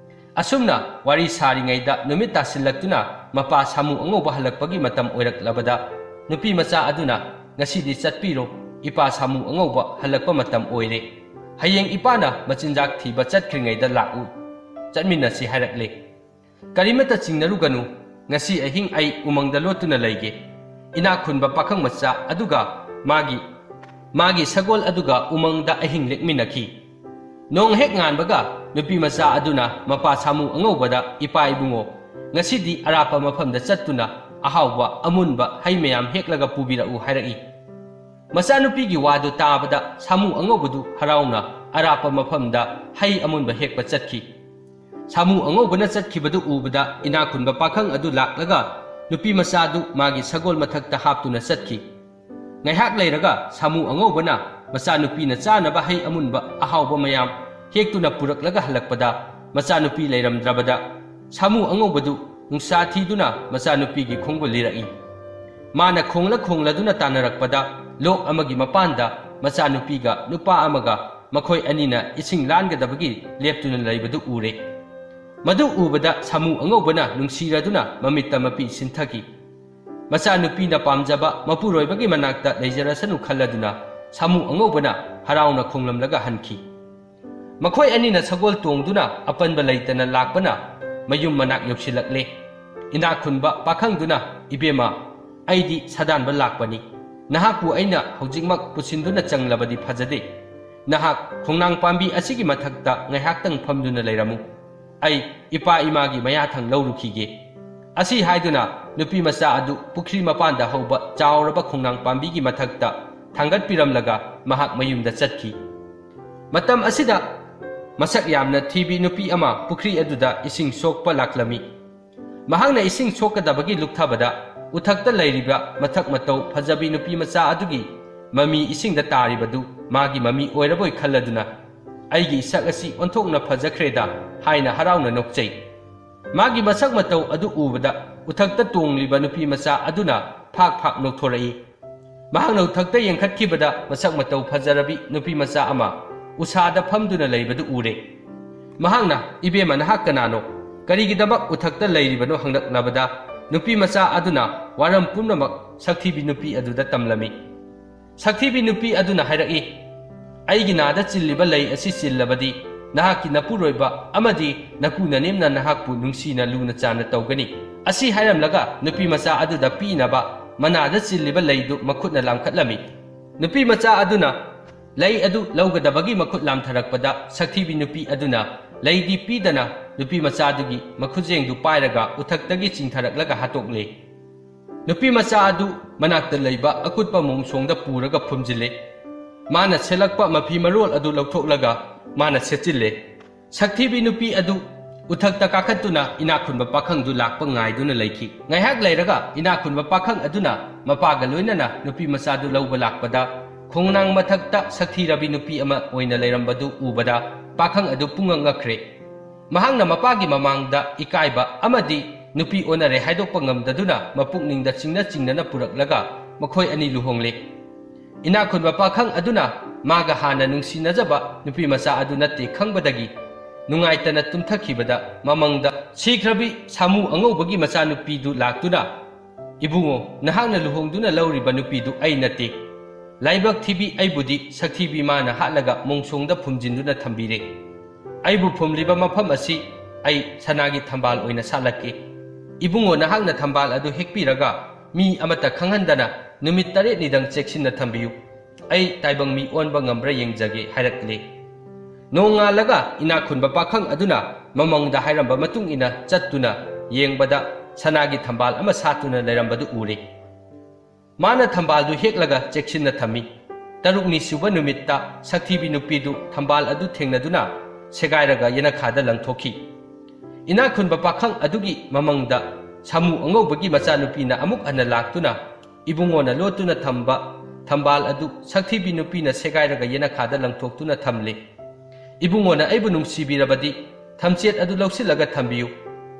ꯑꯁꯨꯝꯅ ꯋꯥꯔꯤ ꯁꯥꯔꯤꯉꯩꯗ ꯅꯨꯃꯤꯠ ꯇꯥꯁꯤꯜꯂꯛꯇꯨꯅ ꯃꯄꯥ ꯁꯥꯃꯨ ꯑꯉꯧꯕ ꯍꯜꯂꯛꯄꯒꯤ ꯃꯇꯝ ꯑꯣꯏꯔꯛꯂꯕꯗ ꯅꯨꯄꯤ ꯃꯆꯥ ꯑꯗꯨꯅ, "ꯉꯁꯤꯗꯤ ꯆꯠꯄꯤꯔꯣ, ꯏꯄꯥ ꯁꯥꯃꯨ ꯑꯉꯧꯕ ꯍꯜꯂꯛꯄ ꯃꯇꯝ ꯑꯣꯏꯔꯦ꯫ ꯍꯌꯦꯡ ꯏꯄꯥꯅ ꯃꯆꯤꯟꯖꯥꯛ ꯊꯤꯕ ꯆꯠꯈ꯭ꯔꯤꯉꯩꯗ ꯂꯥꯛꯎ, ꯆꯠꯃꯤꯟꯅꯁꯤ" ꯍꯥꯏꯔꯛꯂꯦ꯫ "ꯀꯔꯤꯃꯠꯇ ꯆꯤꯡꯅꯔꯨꯒꯅꯨ, ꯉꯁꯤ ꯑꯍꯤꯡ ꯑꯩ ꯎꯃꯪꯗ ꯂꯣꯠꯇꯨꯅ ꯂꯩꯒꯦ꯫ ꯏꯅꯥꯛ ꯈꯨꯟꯕ ꯄꯥꯈꯪ ꯃꯆꯥ ꯑꯗꯨꯒ ꯃꯥꯒꯤ, ꯃꯥꯒꯤ ꯁꯒꯣꯜ ꯑꯗꯨꯒ ꯎꯃꯪꯗ ꯑꯍꯤꯡ ꯂꯦꯛꯃꯤꯟꯅꯈꯤ꯫ ꯅꯣꯡ ꯍꯦꯛ ꯉꯥꯟꯕꯒ ꯅꯨꯄꯤ ꯃꯆꯥ ꯑꯗꯨꯅ ꯃꯄꯥ ꯁꯥꯃꯨ ꯑꯉꯧꯕꯗ, "ꯏꯄꯥ ꯏꯕꯨꯡꯉꯣ, ꯉꯁꯤꯗꯤ ꯑꯔꯥꯞꯄ ꯃꯐꯝꯗ ꯆꯠꯇꯨꯅ ꯑꯍꯥꯎꯕ ꯑꯃꯨꯟꯕ ꯍꯩ ꯃꯌꯥꯝ ꯍꯦꯛꯂꯒ ꯄꯨꯕꯤꯔꯛꯎ" ꯍꯥꯏꯔꯛꯏ꯫ ꯃꯆꯥꯅꯨꯄꯤꯒꯤ ꯋꯥꯗꯨ ꯇꯥꯕꯗ ꯁꯥꯃꯨ ꯑꯉꯧꯕꯗꯨ ꯍꯔꯥꯎꯅ ꯑꯔꯥꯞꯄ ꯃꯐꯝꯗ ꯍꯩ ꯑꯃꯨꯟꯕ ꯍꯦꯛꯄ ꯆꯠꯈꯤ꯫ ꯁꯥꯃꯨ ꯑꯉꯧꯕꯅ ꯆꯠꯈꯤꯕꯗꯨ ꯎꯕꯗ ꯏꯅꯥꯛ ꯈꯨꯟꯕ ꯄꯥꯈꯪ ꯑꯗꯨ ꯂꯥꯛꯂꯒ ꯅꯨꯄꯤ ꯃꯆꯥꯗꯨ ꯃꯥꯒꯤ ꯁꯒꯣꯜ ꯃꯊꯛꯇ ꯍꯥꯞꯇꯨꯅ ꯆꯠꯈꯤ꯫ ꯉꯥꯏꯍꯥꯛ ꯂꯩꯔꯒ ꯁꯥꯃꯨ ꯑꯉꯧꯕꯅ ꯃꯆꯥꯅꯨꯄꯤꯅ ꯆꯥꯅꯕ ꯍꯩ ꯑꯃꯨꯟꯕ ꯑꯍꯥꯎꯕ ꯃꯌꯥꯝ ꯍꯦꯛꯇꯨꯅ ꯄꯨꯔꯛꯂꯒ ꯍꯜꯂꯛꯄꯗ ꯃꯆꯥꯅꯨꯄꯤ ꯂꯩꯔꯝꯗ꯭ꯔꯕꯗ ꯁꯥꯃꯨ ꯑꯉꯧꯕꯗꯨ ꯅꯨꯡꯁꯥ ꯊꯤꯗꯨꯅ ꯃꯆꯥꯅꯨꯄꯤꯒꯤ ꯈꯣꯡꯕꯨ ꯂꯤꯔꯛꯏ꯫ ꯃꯥꯅ ꯈꯣꯡꯂ ꯈꯣꯡꯂꯗꯨꯅ ꯇꯥꯟꯅꯔꯛꯄꯗ ꯂꯣꯛ ꯑꯃꯒꯤ ꯃꯄꯥꯟꯗ ꯃꯆꯥꯅꯨꯄꯤꯒ ꯅꯨꯄꯥ ꯑꯃꯒ ꯃꯈꯣꯏ ꯑꯅꯤꯅ ꯏꯁꯤꯡ ꯂꯥꯟꯒꯗꯕꯒꯤ ꯂꯦꯞꯇꯨꯅ ꯂꯩꯕꯗꯨ ꯎꯔꯦ꯫ ꯃꯗꯨ ꯎꯕꯗ ꯁꯥꯃꯨ ꯑꯉꯧꯕꯅ ꯅꯨꯡꯁꯤꯔꯗꯨꯅ ꯃꯃꯤꯠꯇ ꯃꯄꯤ ꯁꯤꯟꯊꯈꯤ꯫ ꯃꯆꯥꯅꯨꯄꯤꯅ ꯄꯥꯝꯖꯕ ꯃꯄꯨꯔꯣꯏꯕꯒꯤ ꯃꯅꯥꯛꯇ ꯂꯩꯖꯔꯁꯅꯨ ꯈꯜꯂꯗꯨꯅ ꯁꯥꯃꯨ ꯑꯉꯧꯕꯅ ꯍꯔꯥꯎꯅ ꯈꯣꯡꯂꯝꯂꯒ ꯍꯟꯈꯤ꯫ ꯃꯈꯣꯏ ꯑꯅꯤꯅ ꯁꯒꯣꯜ ꯇꯣꯡꯗꯨꯅ ꯑꯄꯟꯕ ꯂꯩꯇꯅ ꯂꯥꯛꯄꯅ ꯃꯌꯨꯝ ꯃꯅꯥꯛ ꯌꯧꯁꯤꯜꯂꯛꯂꯦ꯫ ꯏꯅꯥꯛ ꯈꯨꯟꯕ ꯄꯥꯈꯪꯗꯨꯅ, "ꯏꯕꯦꯝꯃ, ꯑꯩꯗꯤ ꯁꯥꯗꯥꯟꯕ ꯂꯥꯛꯄꯅꯤ꯫ ꯅꯍꯥꯛꯄꯨ ꯑꯩꯅ ꯍꯧꯖꯤꯛꯃꯛ ꯄꯨꯁꯤꯟꯗꯨꯅ ꯆꯪꯂꯕꯗꯤ ꯐꯖꯗꯦ꯫ ꯅꯍꯥꯛ ꯈꯣꯡꯅꯥꯡ ꯄꯥꯝꯕꯤ ꯑꯁꯤꯒꯤ ꯃꯊꯛꯇ ꯉꯥꯏꯍꯥꯛꯇꯪ ꯐꯝꯗꯨꯅ ꯂꯩꯔꯝꯃꯨ꯫ ꯑꯩ ꯏꯄꯥ ꯏꯃꯥꯒꯤ ꯃꯌꯥꯊꯪ ꯂꯧꯔꯨꯈꯤꯒꯦ꯫" ꯑꯁꯤ ꯍꯥꯏꯗꯨꯅ ꯅꯨꯄꯤ ꯃꯆꯥ ꯑꯗꯨ ꯄꯨꯈ꯭ꯔꯤ ꯃꯄꯥꯟꯗ ꯍꯧꯕ ꯆꯥꯎꯔꯕ ꯈꯣꯡꯅꯥꯡ ꯄꯥꯝꯕꯤꯒꯤ ꯃꯊꯛꯇ ꯊꯥꯡꯒꯠꯄꯤꯔꯝꯂꯒ ꯃꯍꯥꯛ ꯃꯌꯨꯝꯗ ꯆꯠꯈꯤ꯫ ꯃꯇꯝ ꯑꯁꯤꯗ ꯃꯁꯛ ꯌꯥꯝꯅ ꯊꯤꯕꯤ ꯅꯨꯄꯤ ꯑꯃ ꯄꯨꯈ꯭ꯔꯤ ꯑꯗꯨꯗ ꯏꯁꯤꯡ ꯁꯣꯛꯄ ꯂꯥꯛꯂꯝꯃꯤ꯫ ꯃꯍꯥꯛꯅ ꯏꯁꯤꯡ ꯁꯣꯛꯀꯗꯕꯒꯤ ꯂꯨꯞꯊꯕꯗ ꯎꯊꯛꯇ ꯂꯩꯔꯤꯕ ꯃꯊꯛ ꯃꯇꯧ ꯐꯖꯕꯤ ꯅꯨꯄꯤ ꯃꯆꯥ ꯑꯗꯨꯒꯤ ꯃꯃꯤ ꯏꯁꯤꯡꯗ ꯇꯥꯔꯤꯕꯗꯨ ꯃꯥꯒꯤ ꯃꯃꯤ ꯑꯣꯏꯔꯕꯣꯏ ꯈꯜꯂꯗꯨꯅ, "ꯑꯩꯒꯤ ꯏꯁꯛ ꯑꯁꯤ ꯑꯣꯟꯊꯣꯛꯅ ꯐꯖꯈ꯭ꯔꯦꯗ" ꯍꯥꯏꯅ ꯍꯔꯥꯎꯅ ꯅꯣꯛꯆꯩ꯫ ꯃꯥꯒꯤ ꯃꯁꯛ ꯃꯇꯧ ꯑꯗꯨ ꯎꯕꯗ ꯎꯊꯛꯇ ꯇꯣꯡꯂꯤꯕ ꯅꯨꯄꯤ ꯃꯆꯥ ꯑꯗꯨꯅ ꯐꯥꯛ ꯐꯥꯛ ꯅꯣꯛꯊꯣꯔꯛꯏ꯫ ꯃꯍꯥꯛꯅ ꯎꯊꯛꯇ ꯌꯦꯡꯈꯠꯈꯤꯕꯗ ꯃꯁꯛ ꯃꯇꯧ ꯐꯖꯔꯕꯤ ꯅꯨꯄꯤ ꯃꯆꯥ ꯑꯃ ꯎꯁꯥꯗ ꯐꯝꯗꯨꯅ ꯂꯩꯕꯗꯨ ꯎꯔꯦ꯫ ꯃꯍꯥꯛꯅ, "ꯏꯕꯦꯝꯃ, ꯅꯍꯥꯛ ꯀꯅꯥꯅꯣ? ꯀꯔꯤꯒꯤꯗꯃꯛ ꯎꯊꯛꯇ ꯂꯩꯔꯤꯕꯅꯣ?" ꯍꯪꯂꯛꯂꯕꯗ ꯅꯨꯄꯤ ꯃꯆꯥ ꯑꯗꯨꯅ ꯋꯥꯔꯝ ꯄꯨꯝꯅꯃꯛ ꯁꯛꯊꯤꯕꯤ ꯅꯨꯄꯤ ꯑꯗꯨꯗ ꯇꯝꯂꯝꯃꯤ꯫ ꯁꯛꯊꯤꯕꯤ ꯅꯨꯄꯤ ꯑꯗꯨꯅ ꯍꯥꯏꯔꯛꯏ, "ꯑꯩꯒꯤ ꯅꯥꯗ ꯆꯤꯜꯂꯤꯕ ꯂꯩ ꯑꯁꯤ ꯆꯤꯜꯂꯕꯗꯤ ꯅꯍꯥꯛꯀꯤ ꯅꯄꯨꯔꯣꯏꯕ ꯑꯃꯗꯤ ꯅꯄꯨ ꯅꯅꯦꯝꯅ ꯅꯍꯥꯛꯄꯨ ꯅꯨꯡꯁꯤꯅ ꯂꯨꯅ ꯆꯥꯟꯅ ꯇꯧꯒꯅꯤ꯫" ꯑꯁꯤ ꯍꯥꯏꯔꯝꯂꯒ ꯅꯨꯄꯤ ꯃꯆꯥ ꯑꯗꯨꯗ ꯄꯤꯅꯕ ꯃꯅꯥꯗ ꯆꯤꯜꯂꯤꯕ ꯂꯩꯗꯨ ꯃꯈꯨꯠꯅ ꯂꯥꯝꯈꯠꯂꯝꯃꯤ꯫ ꯅꯨꯄꯤ ꯃꯆꯥ ꯑꯗꯨꯅ ꯂꯩ ꯑꯗꯨ ꯂꯧꯒꯗꯕꯒꯤ ꯃꯈꯨꯠ ꯂꯥꯝꯊꯔꯛꯄꯗ ꯁꯛꯊꯤꯕꯤ ꯅꯨꯄꯤ ꯑꯗꯨꯅ ꯂꯩꯗꯤ ꯄꯤꯗꯅ ꯅꯨꯄꯤ ꯃꯆꯥꯗꯨꯒꯤ ꯃꯈꯨꯠꯖꯦꯡꯗꯨ ꯄꯥꯏꯔꯒ ꯎꯊꯛꯇꯒꯤ ꯆꯤꯡꯊꯔꯛꯂꯒ ꯍꯥꯠꯇꯣꯛꯂꯦ꯫ ꯅꯨꯄꯤ ꯃꯆꯥ ꯑꯗꯨ ꯃꯅꯥꯛꯇ ꯂꯩꯕ ꯑꯀꯨꯠꯄ ꯃꯣꯡꯁꯣꯡꯗ ꯄꯨꯔꯒ ꯐꯨꯝꯖꯤꯜꯂꯦ꯫ ꯃꯥꯅ ꯁꯦꯠꯂꯛꯄ ꯃꯐꯤ ꯃꯔꯣꯜ ꯑꯗꯨ ꯂꯧꯊꯣꯛꯂꯒ ꯃꯥꯅ ꯁꯦꯠꯆꯤꯜꯂꯦ꯫ ꯁꯛꯊꯤꯕꯤ ꯅꯨꯄꯤ ꯑꯗꯨ ꯎꯊꯛꯇ ꯀꯥꯈꯠꯇꯨꯅ ꯏꯅꯥꯛ ꯈꯨꯟꯕ ꯄꯥꯈꯪꯗꯨ ꯂꯥꯛꯄ ꯉꯥꯏꯗꯨꯅ ꯂꯩꯈꯤ꯫ ꯉꯥꯏꯍꯥꯛ ꯂꯩꯔꯒ ꯏꯅꯥꯛ ꯈꯨꯟꯕ ꯄꯥꯈꯪ ꯑꯗꯨꯅ ꯃꯄꯥꯒ ꯂꯣꯏꯅꯅ ꯅꯨꯄꯤ ꯃꯆꯥꯗꯨ ꯂꯧꯕ ꯂꯥꯛꯄꯗ, ꯈꯣꯡꯅꯥꯡ ꯃꯊꯛꯇ ꯁꯛꯊꯤꯔꯕꯤ ꯅꯨꯄꯤ ꯑꯃ ꯑꯣꯏꯅ ꯂꯩꯔꯝꯕꯗꯨ ꯎꯕꯗ ꯄꯥꯈꯪ ꯑꯗꯨ ꯄꯨꯡꯉꯛ ꯉꯛꯈ꯭ꯔꯦ꯫ ꯃꯍꯥꯛꯅ ꯃꯄꯥꯒꯤ ꯃꯃꯥꯡꯗ ꯏꯀꯥꯏꯕ ꯑꯃꯗꯤ ꯅꯨꯄꯤ ꯑꯣꯟꯅꯔꯦ ꯍꯥꯏꯗꯣꯛꯄ ꯉꯝꯗꯗꯨꯅ ꯃꯄꯨꯛꯅꯤꯡꯗ ꯆꯤꯡꯅ ꯆꯤꯡꯅꯅ ꯄꯨꯔꯛꯂꯒ ꯃꯈꯣꯏ ꯑꯅꯤ ꯂꯨꯍꯣꯡꯂꯦ꯫ ꯏꯅꯥꯛ ꯈꯨꯟꯕ ꯄꯥꯈꯪ ꯑꯗꯨꯅ ꯃꯥꯒ ꯍꯥꯟꯅ ꯅꯨꯡꯁꯤꯅꯖꯕ ꯅꯨꯄꯤ ꯃꯆꯥ ꯑꯗꯨ ꯅꯠꯇꯦ ꯈꯪꯕꯗꯒꯤ ꯅꯨꯡꯉꯥꯏꯇꯅ ꯇꯨꯝꯊꯈꯤꯕꯗ ꯃꯃꯪꯗ ꯁꯤꯈ꯭ꯔꯕꯤ ꯁꯥꯃꯨ ꯑꯉꯧꯕꯒꯤ ꯃꯆꯥꯅꯨꯄꯤꯗꯨ ꯂꯥꯛꯇꯨꯅ "ꯏꯕꯨꯡꯉꯣ, ꯅꯍꯥꯛꯅ ꯂꯨꯍꯣꯡꯗꯨꯅ ꯂꯧꯔꯤꯕ ꯅꯨꯄꯤꯗꯨ ꯑꯩ ꯅꯠꯇꯦ꯫ ꯂꯥꯏꯕꯛ ꯊꯤꯕꯤ ꯑꯩꯕꯨꯗꯤ ꯁꯛꯊꯤꯕꯤ ꯃꯥꯅ ꯍꯥꯠꯂꯒ ꯃꯣꯡꯁꯣꯡꯗ ꯐꯨꯝꯖꯤꯟꯗꯨꯅ ꯊꯝꯕꯤꯔꯦ꯫ ꯑꯩꯕꯨ ꯐꯨꯝꯂꯤꯕ ꯃꯐꯝ ꯑꯁꯤ ꯑꯩ ꯁꯅꯥꯒꯤ ꯊꯝꯕꯥꯜ ꯑꯣꯏꯅ ꯁꯥꯠꯂꯛꯀꯦ꯫ ꯏꯕꯨꯡꯉꯣ, ꯅꯍꯥꯛꯅ ꯊꯝꯕꯥꯜ ꯑꯗꯨ ꯍꯦꯛꯄꯤꯔꯒ ꯃꯤ ꯑꯃꯠꯇ ꯈꯪꯍꯟꯗꯅ ꯅꯨꯃꯤꯠ ꯇꯔꯦꯠꯅꯤꯗꯪ ꯆꯦꯛꯁꯤꯟꯅ ꯊꯝꯕꯤꯌꯨ꯫ ꯑꯩ ꯇꯥꯏꯕꯪ ꯃꯤ ꯑꯣꯟꯕ ꯉꯝꯕ꯭ꯔꯥ ꯌꯦꯡꯖꯒꯦ" ꯍꯥꯏꯔꯛꯂꯦ꯫ ꯅꯣꯡꯉꯥꯜꯂꯒ ꯏꯅꯥꯛ ꯈꯨꯟꯕ ꯄꯥꯈꯪ ꯑꯗꯨꯅ ꯃꯃꯪꯗ ꯍꯥꯏꯔꯝꯕ ꯃꯇꯨꯡ ꯏꯟꯅ ꯆꯠꯇꯨꯅ ꯌꯦꯡꯕꯗ ꯁꯅꯥꯒꯤ ꯊꯝꯕꯥꯜ ꯑꯃ ꯁꯥꯠꯇꯨꯅ ꯂꯩꯔꯝꯕꯗꯨ ꯎꯔꯦ꯫ ꯃꯥꯅ ꯊꯝꯕꯥꯜꯗꯨ ꯍꯦꯛꯂꯒ ꯆꯦꯛꯁꯤꯟꯅ ꯊꯝꯃꯤ꯫ ꯇꯔꯨꯛꯅꯤ ꯁꯨꯕ ꯅꯨꯃꯤꯠꯇ ꯁꯛꯊꯤꯕꯤ ꯅꯨꯄꯤꯗꯨ ꯊꯝꯕꯥꯜ ꯑꯗꯨ ꯊꯦꯡꯅꯗꯨꯅ ꯁꯦꯒꯥꯏꯔꯒ ꯌꯦꯅꯈꯥꯗ ꯂꯪꯊꯣꯛꯈꯤ꯫ ꯏꯅꯥꯛ ꯈꯨꯟꯕ ꯄꯥꯈꯪ ꯑꯗꯨꯒꯤ ꯃꯃꯪꯗ ꯁꯥꯃꯨ ꯑꯉꯧꯕꯒꯤ ꯃꯆꯥꯅꯨꯄꯤꯅ ꯑꯃꯨꯛ ꯍꯟꯅ ꯂꯥꯛꯇꯨꯅ ꯏꯕꯨꯡꯉꯣꯅ ꯂꯣꯠꯇꯨꯅ ꯊꯝꯕ ꯊꯝꯕꯥꯜ ꯑꯗꯨ ꯁꯛꯊꯤꯕꯤ ꯅꯨꯄꯤꯅ ꯁꯦꯒꯥꯏꯔꯒ ꯌꯦꯅꯈꯥꯗ ꯂꯪꯊꯣꯛꯇꯨꯅ ꯊꯝꯂꯦ꯫ "ꯏꯕꯨꯡꯉꯣꯅ ꯑꯩꯕꯨ ꯅꯨꯡꯁꯤꯕꯤꯔꯕꯗꯤ ꯊꯝꯆꯦꯠ ꯑꯗꯨ ꯂꯧꯁꯤꯜꯂꯒ ꯊꯝꯕꯤꯌꯨ꯫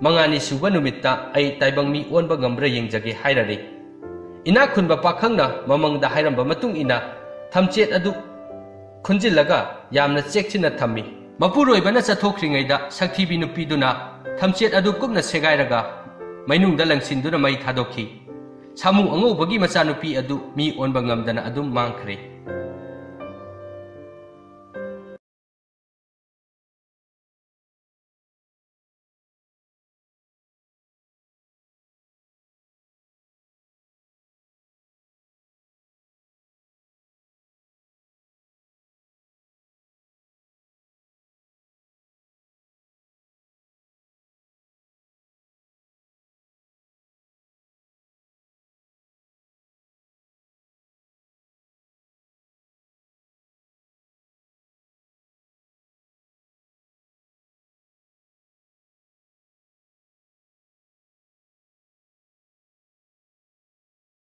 ꯃꯉꯥꯅꯤ ꯁꯨꯕ ꯅꯨꯃꯤꯠꯇ ꯑꯩ ꯇꯥꯏꯕꯪ ꯃꯤ ꯑꯣꯟꯕ ꯉꯝꯕ꯭ꯔꯥ ꯌꯦꯡꯖꯒꯦ" ꯍꯥꯏꯔꯔꯦ꯫ ꯏꯅꯥꯛ ꯈꯨꯟꯕ ꯄꯥꯈꯪꯅ ꯃꯃꯪꯗ ꯍꯥꯏꯔꯝꯕ ꯃꯇꯨꯡ ꯏꯟꯅ ꯊꯝꯆꯦꯠ ꯑꯗꯨ ꯈꯨꯟꯖꯤꯜꯂꯒ ꯌꯥꯝꯅ ꯆꯦꯛꯁꯤꯟꯅ ꯊꯝꯃꯤ꯫ ꯃꯄꯨꯔꯣꯏꯕꯅ ꯆꯠꯊꯣꯛꯈ꯭ꯔꯤꯉꯩꯗ ꯁꯛꯊꯤꯕꯤ ꯅꯨꯄꯤꯗꯨꯅ ꯊꯝꯆꯦꯠ ꯑꯗꯨ ꯀꯨꯞꯅ ꯁꯦꯒꯥꯏꯔꯒ ꯃꯩꯅꯨꯡꯗ ꯂꯪꯁꯤꯟꯗꯨꯅ ꯃꯩ ꯊꯥꯗꯣꯛꯈꯤ꯫ ꯁꯥꯃꯨ ꯑꯉꯧꯕꯒꯤ ꯃꯆꯥꯅꯨꯄꯤ ꯑꯗꯨ ꯃꯤ ꯑꯣꯟꯕ ꯉꯝꯗꯅ ꯑꯗꯨꯝ ꯃꯥꯡꯈ꯭ꯔꯦ꯫